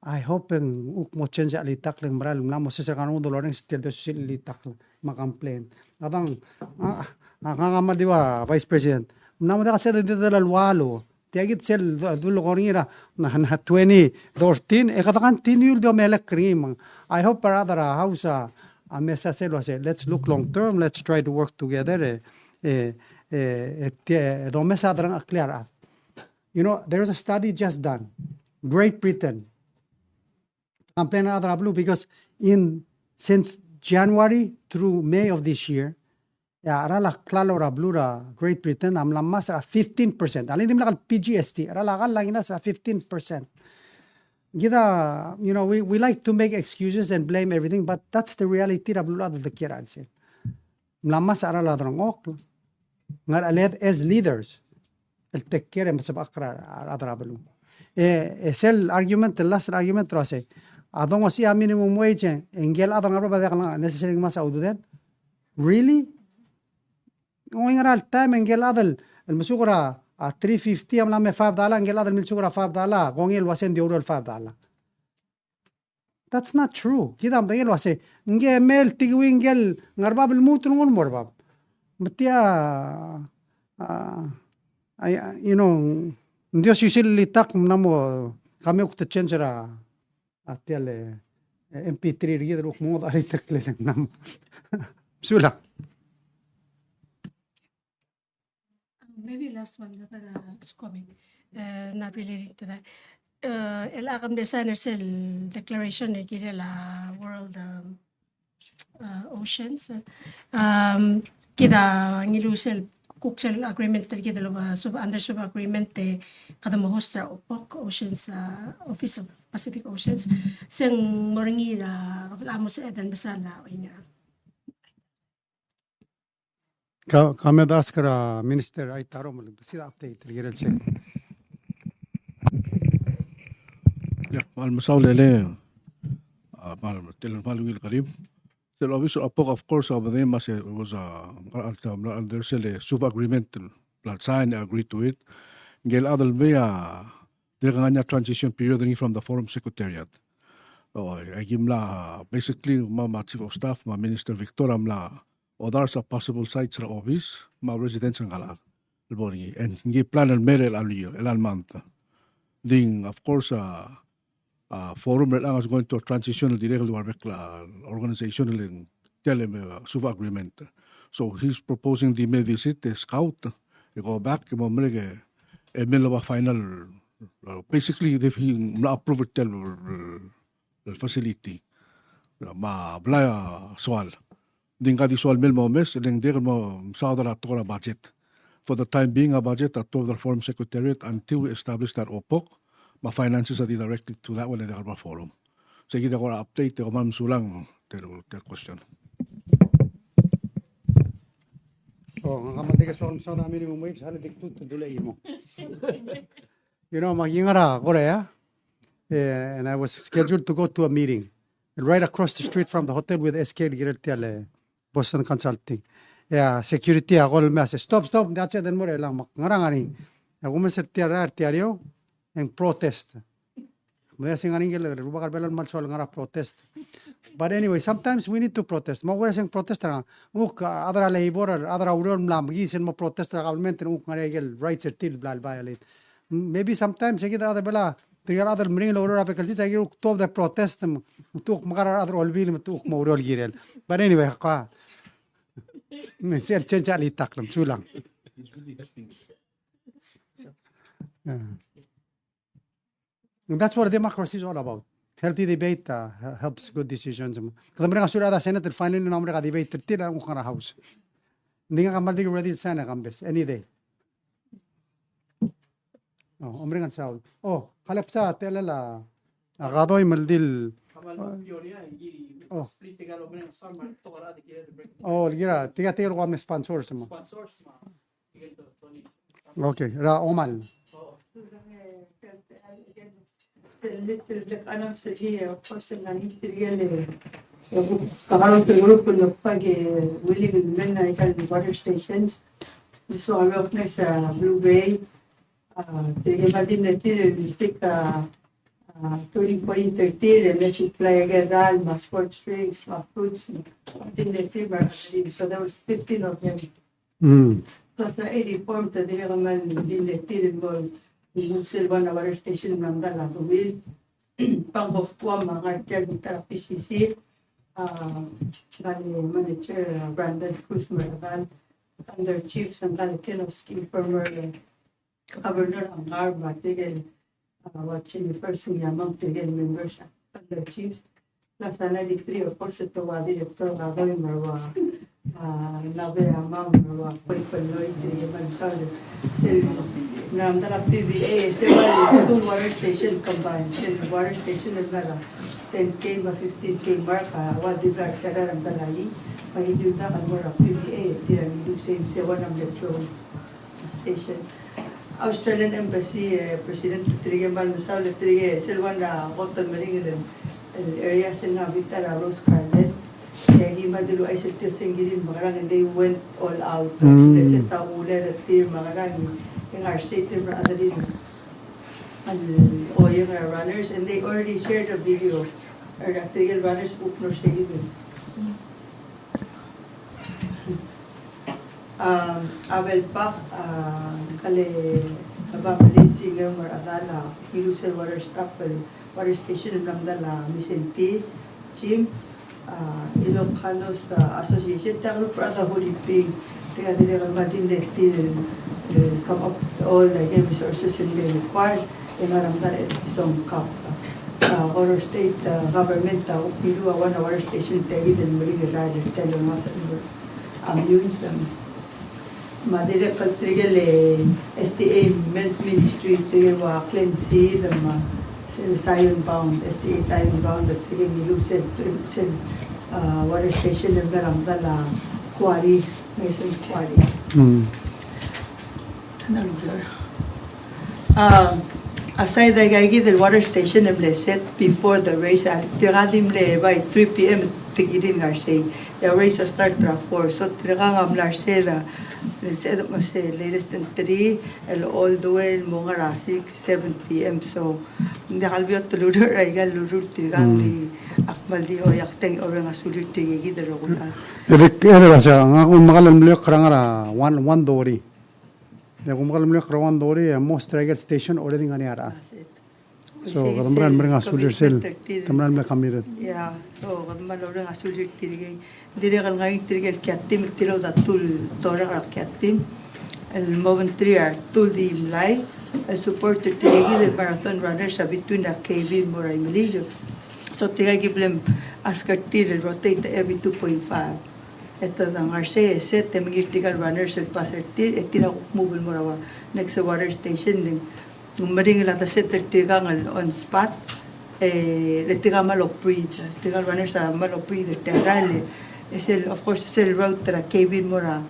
I hope e ng kuk mo change a chelitakl e ng mera el mla mo sesei er a rengud el orrenges er tia el di osisiu el chelitakl me a complain. A dang, a, a, ngak a kmal di ua Vice President. Mla mo diak el sel di, di, di el ualu. Tia kid sel du-, dulekoi er ngii er a, na, na twenty thirteen, e kede continue el di omelekoi er ngii me ng. I hope a rechad er a House a, a mesa sel uase, let's look long term, let's try to work together, e, e, e, e, tia, e, domes a derengcheklir a rechad. You know, there's a study just done. Great Britain. Complain a rechad er a beluu because in, since January through May of this year, e a cheral a klalo er a beluu er a Great Britain a mla ngmasech er a fifteen percent. A le ng dimlak el P G S T, a cheral a kall a ngilasech er a fifteen percent. Kid a, you know, we, we like to make excuses and blame everything, but that's the reality er a beluulechad el dekiei er a chelsel. Mla ngmasech a cheral a delengchokl, ngar er a chelechang as leaders el take care e mesebechakl er a, a rechad er a beluu. E, e sel argument, el last argument el uase, a dongesii a minimum wage, e ngike el chad el ngar er a bab a diak el necessary el ngmasech a ududel. Really? Ng ngar er a taem e ngike el chad el, el mesuk er a, a three fifty a mla me five dollar, ngike el chad el milsuk er a five dollar, kongei el uase ng di oureor el five dollar. That's not true. Kid a medengei el uase, ngike el mei el tikiu ngike el ngar er a bab el lmuut el nguu el mo er a bab. Me tia, a, a, you know, ng di osisiu el chelitakl me ng mo, kemiu kuk te change er a, a tia el, e, M P three er kid el kuk mo ngodech a chelitakl e le ng mla mo. Mesulang. Maybe last one, uh, comment. Uh, not related to that. Uh, el ak mle sign er sel declaration el kirel a World, um, uh, Oceans. Um, kid a ngiluu sel kuk sel agreement el kid el, uh, sub, under sub agreement e kede mo host er a OPOC, Oceans, uh, Office of Pacific Oceans. Se ng mo er ngii er a, a mo sebeched el mesa er a, oingerang. Ka, ka me ask er a Minister Aitaro me le besiik a update el kirel sei. Yeah, kmal mesaul e le, a, kmal, tia el kmal ungil kerim. Sel obis er a OPOC, of course, a bedengem el uase, was a, a, a, a, there's a sub agreement, bla el sign, agree to it. Ngike el chad el mei a, dirrek el ngar er ngii a transition period er ngii from the Forum Secretariat. O, aki mla, basically, me a, me a Chief of Staff, me a Minister Victor a mla odars a possible sites er a obis, me a residence er ngka el chad el bo er ngii. And ngii a plan el mei er chelecha el year, chelecha el month. Ng di, of course, a, a Forum er chelechang is going to a transition el dirrek el ua rebek el organization el ng tia el me, uh, sub agreement. So he's proposing di me visit, e scout, e go back, e mo merek e, e mei el oba final, uh, basically, di he mla approve er tia el, el facility. Me a blai a soal. Ng di ngka di soal el mei el mo omes, e le ng dirrek el mo mesaod er a tekoi er a budget. For the time being, a budget a tuobed er a Forum Secretariat until we establish that OPOC, me a finances a di directed to that one e diak el Forum. Sei kid a kora update, e kom kmal mesulang, tia el, tia el question. O, ngak a kmal di ke soal mesaod a minimum wage, a le di kuk te dulii mo. You know, me aki ngar er a Korea, eh, and I was scheduled to go to a meeting right across the street from the hotel with S K el kirel tia el Boston Consulting. E a security a call me a se, "Stop, stop, that's it, and more lang, me ak ngar er ngii." E a kumes er tia el, er tia el eou, e ng protest. Me a se ng ngar er ngii el rubak er a Belau el kmal soal ngar er a protest. But anyway, sometimes we need to protest. Me a kumes e ng protest er a, ng kuk, a, chad er a labor, chad er a ureor el mla mekiis el mo protest er a government, e ng kuk ngar er ngii a ikel rights er tir el bla el violate. Maybe sometimes, e kid a chad er a Belau, tirke el chad el meringel el oureor er a vacancies, a kuk tuobed e protest, me te kuk mekar a rechad er a olbiil, me te kuk mo oureor el kirel. But anyway, ka. Me sel change a chelitakl, mesulang. Yeah. And that's what democracy is all about. Healthy debate, uh, he-, helps good decisions. Kede mereng a sulir a rechad er a Senate el finally ng merek a debate er tir a nguk er a House. Ng di ngak a kmal di ready el sign a campaign any day. Oh, omereng a Saul. Oh, kalebsa, te la la. A kadoi me a di el. Oh. Oh, el kira, tirka, tirka el kuk mle sponsors me. Okay, er a Omal. Water stations. This one recognize, uh, Blue Bay. Uh, tirke el mle di mle tir, we take, uh, uh, thirty point thirty, and then supply a ralm, uh, sports drinks, uh, fruits, uh, di mle tir, so there was fifteen of them. Mm. Plus a eighty-four te dirrek el mle di mle tir el mo, mo sel one water station el mla medal a deuil. Bank of Guam a ngar tia el ta er a P C C, uh, ngka el manager, uh, Brandon Cruz me a rechedal, Thunder Chiefs, ngka el Kenoski, former, uh, Governor Angar, me tirke el, uh, ua Jennifer Sugiyama, tirke el members er a Thunder Chiefs. Plus a ninety-three, of course, te ua director er a Kadoi me a ua, uh, Nabe Ama me a ua Koi Penloi, tirke el mle mesaul. Sel, ng mla medal a P V A, sel ua two water station combined, sel water station el mla er a ten K me a fifteen K mark, a ua di bla er a ta er a medal a I, me a di ua dak el mo er a P V A, tir a ngii di sel, sel ua ng mle flow station. Australian Embassy, eh, President, tirke el kmal mesaul, tirke sel ua ng kot el meringel el, el area sel ngar er a bita er a Rose Garden. E aki kmal dilu a isel tir se ng kirir el mekerang, and they went all out. Mm. Ng se ta uler er tir el mekerang, e ng ngar sei tir el mekerang el oieng er a runners, and they already shared a video er a tirke el runners el kuk mlo er sei. Um, a Belpak, uh, ngka el Bab Lindsay Ngeumer Adala, ngiluu sel water stop el water station el mla medal a Mindszenty Gym, uh, Ilokanos, uh, Association, tia el group er a Huriping, tirka a dirrek el mle di mle tir el, el come up with all the resources el mle required. E ng ngar er a medal a Edison Cup. Uh, Koror State, uh, government, uh, a kuk ngiluu a one water station, tia kid el meringel er a rael er tia el ongeuang el Amunes, um, me a dirrek el tirke el, eh, S D A Men's Ministry, tirke el ua Clean Seed, me a sel Zion Bound, S D A Zion Bound, tirke el ngiluu sel, sel, uh, water station el mla er a medal a quarry, Mason's Quarry. Mm. Um, aside aika kid el water station el mle set before the race, a tirka a di mle by three P M te kirir el ngar sei. E a race a start er a four, so tirka a mla er sei er a, let's say, the most, eh, latest than three, el all the way el mo ngar er a six, seven P M, so ng diak el beot el ureor er aika el ureor er tirka. Mm. Ng di ak kmal di oiak tang, orrenges a sulir tirke kid el rokui el chad. E de, e de, ngak a kuk mekall el mle oker er a one, one thirty. E a kuk mekall el mle oker er a one thirty, e most er aike el station already ngar er ngii a rechad. That's it. So, kede mera el mereng a sulir sel, kede mera el mle committed. Yeah, so, kede mera el orrenges a sulir tirke. Dirrek el ngar er ngii tirke el kiatim, el tilobed a tul, torek er a kiatim. El mo obengterir a retul di mlai. El support er tirke kid el marathon runners a between er a Kevin me a Imeliik. So, tirka ki bla ask er tir el rotate every two point five. E te ngar sei e set e mengiil er tirka el runners el pass er tir, e tir a kuk move el mo er a next water station, e ng meringel a de set er tirka el on spot, e le tirka a kmal operate, tirka el runners a kmal operate er tia el rael, e sel, of course, sel route er a Kevin el mo er a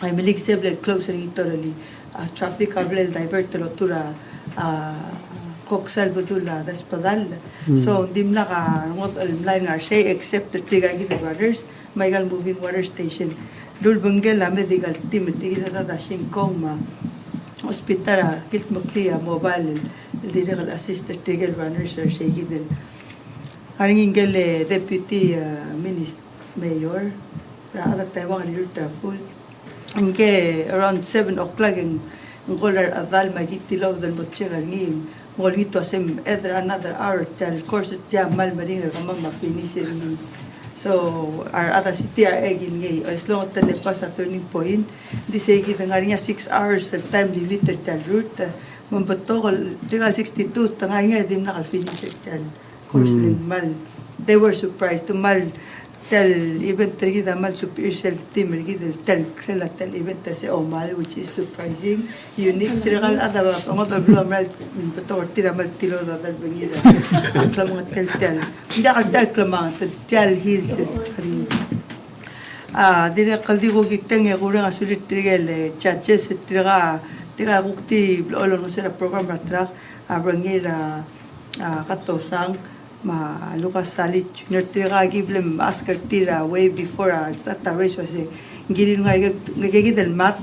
Imeliik se el bla el close er ngii totally. A traffic a bla el divert el oltuu er a, a, Koksal el bedul a Desbedall. Mm. So, ng dimlak a ngodech el mlai el ngar sei, except er tirka kid el runners, me aika el moving water station. Lulebengkel a medical team, tirke kid a dada singkong me a hospital a kildmeklii a mobile el dirrek el assist er tirke el runners er sei kid el. Ngar er ngii ngike el, eh, deputy, eh, minister, mayor, er a chad er a Taiwan el liluut er a food. Ngike around seven o'clock e ng call er a rechedal me aki tilobed el mo check er ngii, ng olengit el uasei me add er a another hour, tia el course tia a kmal meringel er kemam me a finish er ngii. So, a rechad a city a ekingei, as long as te mle pass a turning point, ng di sei kid a ngar er ngii a six hours el time limit er tia el route, me ng betok el, tirka el sixty-two, te ngar er ngii a dimlak el finish er tia el course, mm, le ng kmal, they were surprised, te kmal, tia el event er kid a kmal superior sel team er kid el tia el, tia el event a se kmal, which is surprising, unique, tirka el chad a ngodech el beluu a mera el betok er tir a kmal tilobed a delebengir a klemengetel tia el, ng diak el tia el klemengetel, tia el hills el. A, dirrek el di kuk di tang e kureng a sulir tirke el, e, judges, tirka, tirka kuk di blechoel el olengeseu er a program er a track, a Rengir, a, a Katosang, me a Lucas Salic Junior, tirka ki bla me ask er tir a way before a start a race, uase ng kirir el ngar er ngii a, ngike kid el mat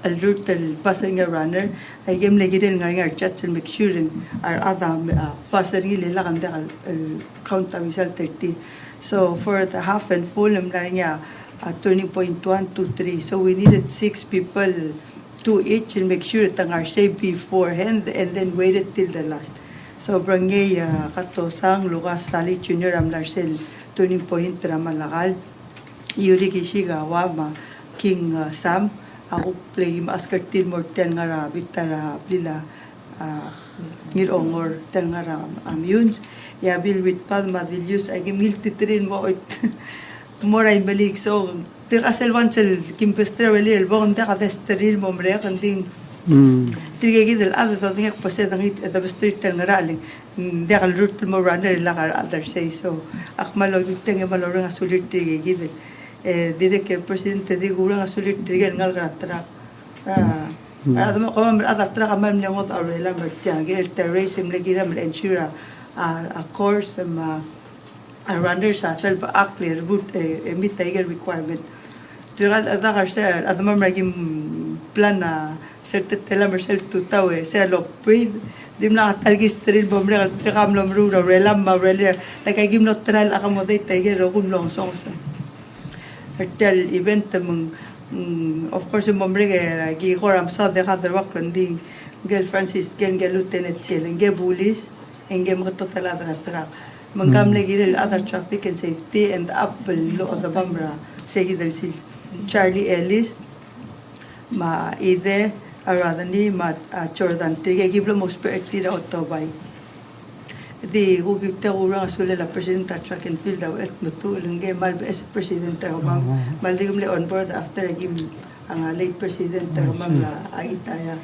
el route el pass er ngii a runner, aike el mle kirir el ngar er ngii a judge el make sure a rechad a, a, pass er ngii e lak a diak el, el count a result er tir. So for the half and full, e mla er ngii a, a turning point one, two, three. So we needed six people, two each, and make sure te ngar er sei beforehand and then waited till the last. So Brengei, a, Katosang, Lucas Salic Junior a mla er sel turning point er a Malakal. Yuri Kishikawa me a King, a, Sam a kuk bla ki me ask er tir el mo er tia el ngar er a bita er a blil a, a, Ngirongor, tia el ngar er a, a, Meyuns. E a Bill Whitpath me a Dilius a ki mle ngiltiterir el mo, mo er a Imeliik. So tirka sel once el ki mesterir a urerir el bong, ng diak a desterir el mo merek, ng di, mm, tirke kid el chad e dodengei el kmo se dengei, e debesterir tia el ngerachel e ng diak el route el mo runner e lak a rechad er sei. So ak kmal okiu tiang e kmal orrenges a sulir tirke kid. E dirrek e President, e di kurrenges a sulir tirke el ngalek er a track. A, mm, a rechad me a, kemam el chad er a track a kmal mle ngodech a urelam er tiang, kirel tia el race e mle kiram el ensure a, a, a course me a, a runners a sel bechakl e rebut, e, e meet aike el requirement. Tirka el chad er sel, a chedemam er a ki plan a sel teletelam er sel tutau e sel lobid, dimlak a ta el kesterir el bo merek el tirka a mlo meruul a urelam me a urerir, like, aki mlo try el accommodate aike el rokui el mlo ngesonges er tia el event me ng, mm, of course, e mo merek e aki kora mesaod e kede ruakl, ng di ngike el Francis Kel, ngike el Lieutenant Kel, ngike el police, e ngike el meketeketang el chad er a track. Me ng, mm, mle kirel el chad er a traffic and safety, end up el locha chedemam er a se kid el sils, Charlie Ellis, me a Ide, a Rodney, me a, a, Jordan, tirke ki bla mo ousbech er tir a otobai. Di kuk okiu tiang e kurrenges a sulel a president er a track and field, a Ucheltmetuchl, ngike el kmal beches el president er kemam. Oh. Me ng di ki mle on board after aki, a, late president er kemam, I see, el Aitaya.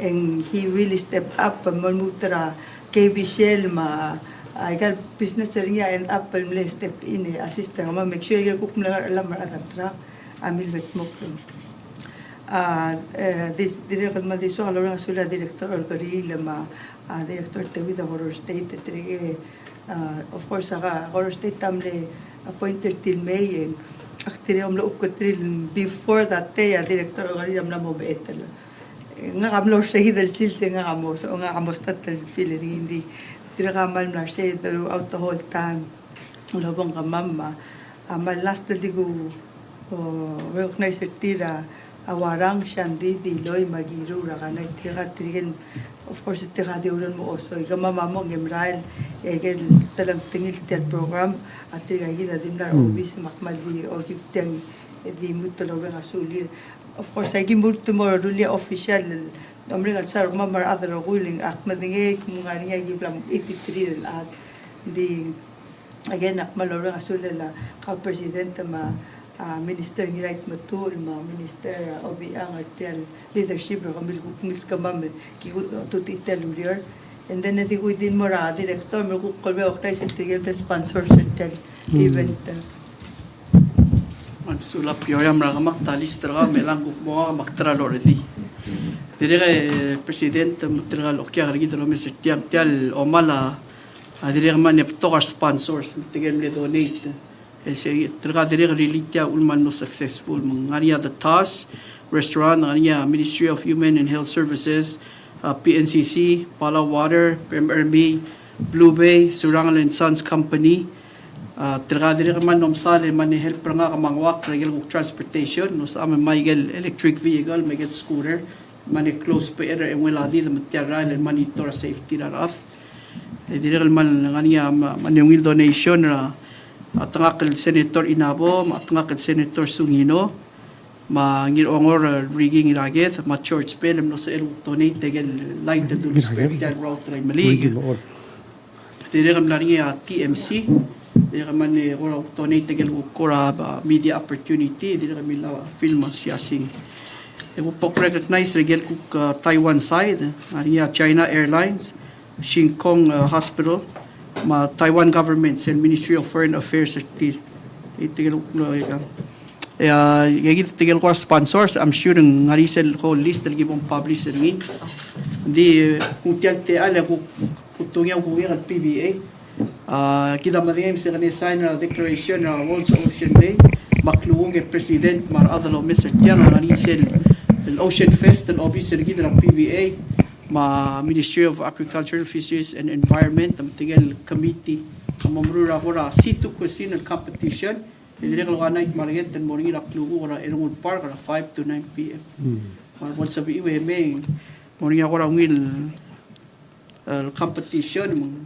And he really stepped up, me lmuut er a K B Shell me a, a, aika el business er ngii a end up el mle step in e assist er kemam, make sure e kuk mle ngar er a chelam el chad er a track a milbetmokl. A, e, di, dirrek el kmal di soak el orrenges a sulel a Director Olkeriil me a, a, Director Teuid er a Koror State, e tirke, a, of course, a Koror State a mle appoint er tir el mei, e ak dirrek el mlo upketerir el before that day, a Director Olkeriil a mla mo mechetel. E ngak a mlo er se kid el sils e ngak a mo, so ngak a mo start el fill er ngii, ng di tirka a kmal mla er sei throughout the whole time. Lobengkemam me a, a, kmal last el di ku, o, recognize er tir a, a Warang, Shandy, Diloi, me a Kiru er a kanai, tirka, tirke el, of course, tirka a di oureor el mo osoi. Kemam a mong e merael, e aike el telengtengil tia el program, a tirka kid a di mla er a obis, me ak kmal di okiu tiang e di lmuut el orrenges a sulir. Of course, aki lmuut el mo rullii a official, omereng el sal er kemam me a rechad el rokui, e ak medengei me ng ngar er ngii a ki bla mo eighty-three el chad. Di again, ak kmal orrenges a sulel a kau President me a, a, Minister Ngiraitmetuchl me a Minister, a, Obichang er tia el leadership er kemiu el kuk milskemam el ki kuk tutechii tia el ureor. And then e di kuk di mo er a Director me kuk olbengkel a okrais er tirke el sponsors er tia el event. Me a sulang Peoria me a rekemak, ta list er kau me ng kuk mo ngak me ak ta er a loredii. Dirrek e President, me tirka el okiak er kid el omes er tiang, tia el omal a, a dirrek el mle betok a sponsors me tirke el mle donate. E se tirka a dirrek el rirellii tia el uchul me ng mo successful. Me ng ngar er ngii a The Toss Restaurant, ngar er ngii a Ministry of Human and Health Services, a, P N C C, Palau Water, P M R M E, Blue Bay, Surangel and Sons Company. A, tirka a dirrek el mle omesal e mle help er ngak me a ngak er a ikel kuk transportation, ng soam me aike el electric vehicle me aike el scooter, me ng close by er a ungil a did me tia el rael el monitor a safety er a rechad. E dirrek el mle ngar er ngii a, me a, me a ungil donation er a, a, chetengakl el Senator Inabo, me a chetengakl el Senator Sungino, me a Ngirongor, e, Ricky Ngiraked, me a George Bell, el mlo sebechel el donate aike el light el dulsbech er tia el route er a Imeliik. Dirrek el mla er ngii a T M C, dirrek el mle kora donate a ikel kuk kora, uh, media opportunity, dirrek el mla film a siasing. E kuk bo recognize er a ikel kuk, uh, Taiwan side, a ngii a China Airlines, Shin Kong, uh, Hospital, me a Taiwan government, sel Ministry of Foreign Affairs er tir. E tirke el kuk lo, uh, e a, e kid tirke el kora sponsors, I'm sure ng ngar er ngii sel whole list el ki bo mpublish er ngii. Ng di, uh, kuk tia el techall e kuk, kuk tung a kuk el P V A. A, kid a medengei me se kede sign er a declaration er a World Ocean Day, me a klukuk e president me a rechad el omes er tiang, a ngar er ngii sel, el Ocean Fest, el obis er kid er a P V A, me a Ministry of Agriculture, Fisheries and Environment, me tirke el committee, me a mo meruul er a kora sea to cuisine el competition, e dirrek el one night market, el mo er ngii er a klukuk er a Ernguul Park, er a five to nine P M. Mm. Me a bo el sebechiu e mei, mo er ngii a kora ungil, el competition, me ng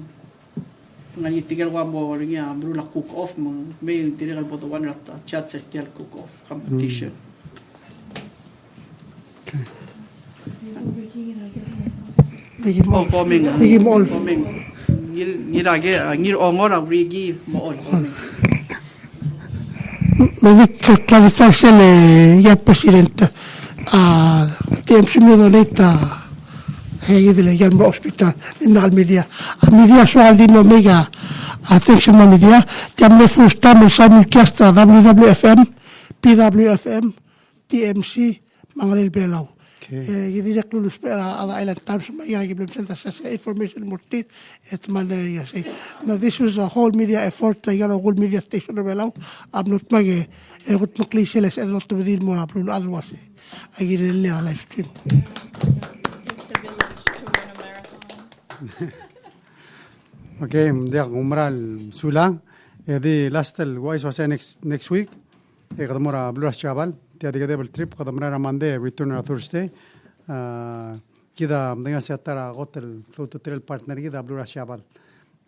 Ng ngar er ngii tirke el ua mo er ngii a meruul a cook off, me ng mei tirke el bo doan er a ta, judge er tia el cook off competition. Okay. Ricky Mol. Oh, coming. Ricky Mol. Coming. Ngir, ngir a ke, ah, ngir ongor a Ricky Mol. Coming. Me di clarify sel, e, ia President, a, T M C a mle donate a, e, kid el, ia el mo hospital, dimlak el media. A media a soal di mo mei a, a, thanks el mo media, tia mle first time el simulcast a W W F M, P W F M, T M C, me a Ngerel Belau. Okay. E, ki dirrek el lulusbech er a, a, Island Times, me a, ia, ki bla msend a, se, se, information el mo er tir, e te mle, ia, sei. Me this was a whole media effort, a, ia, a whole media station er a Belau, a mlo dmak e, e kudmeklii sel, e sel otobedii el mo er a beluulechad el uase a kirel a live stream. Okay, me ng diak kumerang el sulang, e di last el uaisei uase next, next week, e kede mo er a beluu er a Siabal, tia di kede bla el trip, kede merael er a Monday, return er a Thursday. A, kid a medengei a se ta er a kot el klou a ultutelel el partner er kid a beluu er a Siabal.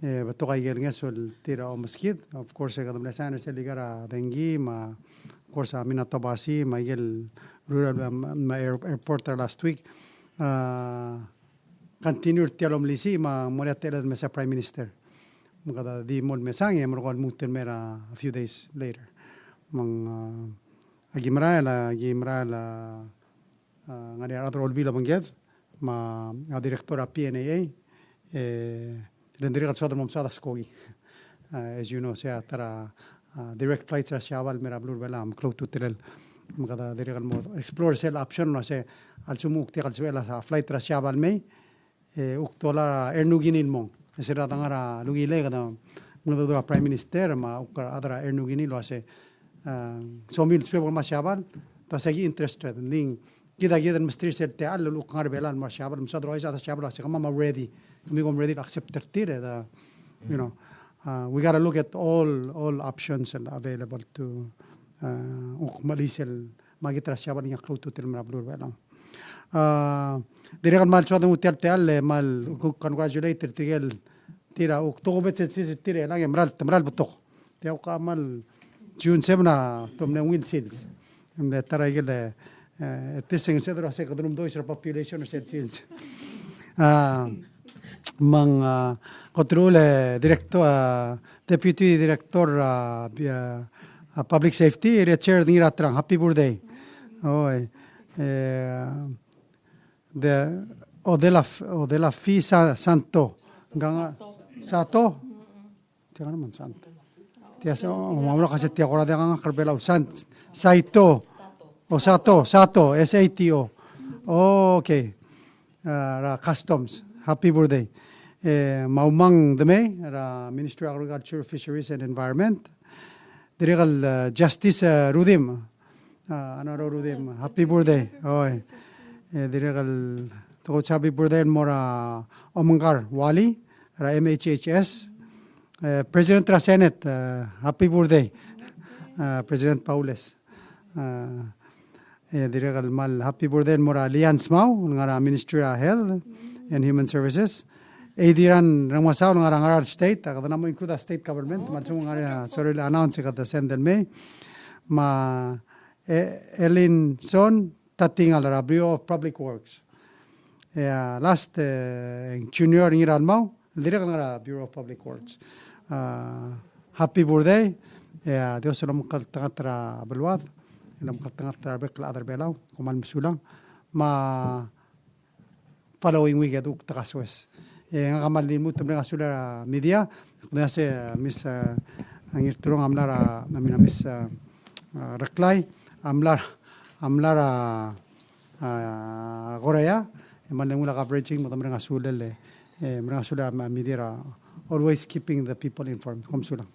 E, betok a ikel ngeso el tir a omeskid, of course, e kede mle sign er sel ikal a dengki, me a, of course, a Minatobashi, me a ikel rural, me a, me a air-, airport er a last week. A, continue er tia el omelisiich, me a mo er a techelled el mesa Prime Minister. Me kede di mo el mesang, e mo er a lmuut el mei er a few days later. Me ng, a, aki merael, aki merael, a, a, ngar er ngii a rechad er a Olbiil el obengked, me a, a, director er a P N A A, e, le ng dirrek el soad el mo mesaod a skoki. A, as you know, se a ta er a, a, direct flights er a Siabal el mei er a beluu er a Belau, me klou a ultutelel. Me kede dirrek el mo explore sel option el uase a lsekum kuk diak el sebechel a flight er a Siabal el mei, e, kuk dolai er a Air Niugini el mong. E se er a dengar er a ungil e kede mengedecheduch er a Prime Minister, me a kuk a rechad er a Air Niugini el uase, a, somiu el suebek el mo er a Siabal, te uase aki interested. Ng di kid a kired el mesterir sel techall el kuk ngar er a Belau el mo er a Siabal, me sel doruul a chad er a Siabal el uase kemam a ready. Kemiu kom ready el accept er tir, e, you know, a, we gotta look at all, all options available to, a, kuk melisiich el makit er a Siabal el ngii a klou a ultutelel el mei er a beluu er a Belau. A, dirrek el kmal soad el nguu tia el techall, e kmal kuk congratulate er tirke el tir a kuk tokubets el sils er tir e ng mera el, mera el betok. Tia kuk a kmal June seven a te mle ungil sils. Ng mle ta er a ikel, e, e, te seng se doruul a se kede lomdois er a population er sel sils. A, me ng, a, kot el uchul e director, a, Deputy Director, a, bi-, a, a, Public Safety, Richard Ngiratrang, happy birthday. Oi, e, de, Odela F-, Odela Fi Sa-, Santo. Ngkang a, Sato? Tia kang a Santo. Tia se, o, me a mlo kase tia kora diak a ngak er a Belau. San-, Saito. O Sato, Sato, S A T O. O, okay. A, er a Customs. Happy birthday. E, me a Umang Demei, er a Ministry of Agriculture, Fisheries and Environment. Dirrek el, e, Justice, e, Rudimch. A, Anaro Rudimch, happy birthday. Oi. E, dirrek el, tokubets happy birthday el mo er a Omengkar Wally, er a M H H S. E, President er a Senate, e, happy birthday. E, President Baules. E, e, dirrek el kmal happy birthday el mo er a Lian Smau, el ngar er a Ministry er a Health and Human Services. Adrian Remengesau, el ngar er a, ngar er a State, a kede mo include a state government, me a lsekum ng ngar er ngii a sorir el announce e kede send el mei. Me a, e, Elinson Tatingal er a Bureau of Public Works. E, a, last, e, Junior Ngiralmau, Dirrek el ngar er a Bureau of Public Works. A, happy birthday. E a Dios el omekngeltengat er a beluad, el omekngeltengat er a rebek el chad er a Belau. Kom kmal mesulang. Me a following week e duk tekasoes. E ngak a kmal di lmuut el mereng a sulel a media. Kede se, a, Miss, a, Ngirturong a mla er a, I mean, a Miss, a, a, Reklai a mla, a mla er a, a, Korea. E kmal di nguu a coverage me kede mereng a sulel, e, mereng a sulel a media er a always keeping the people informed. Kom mesulang.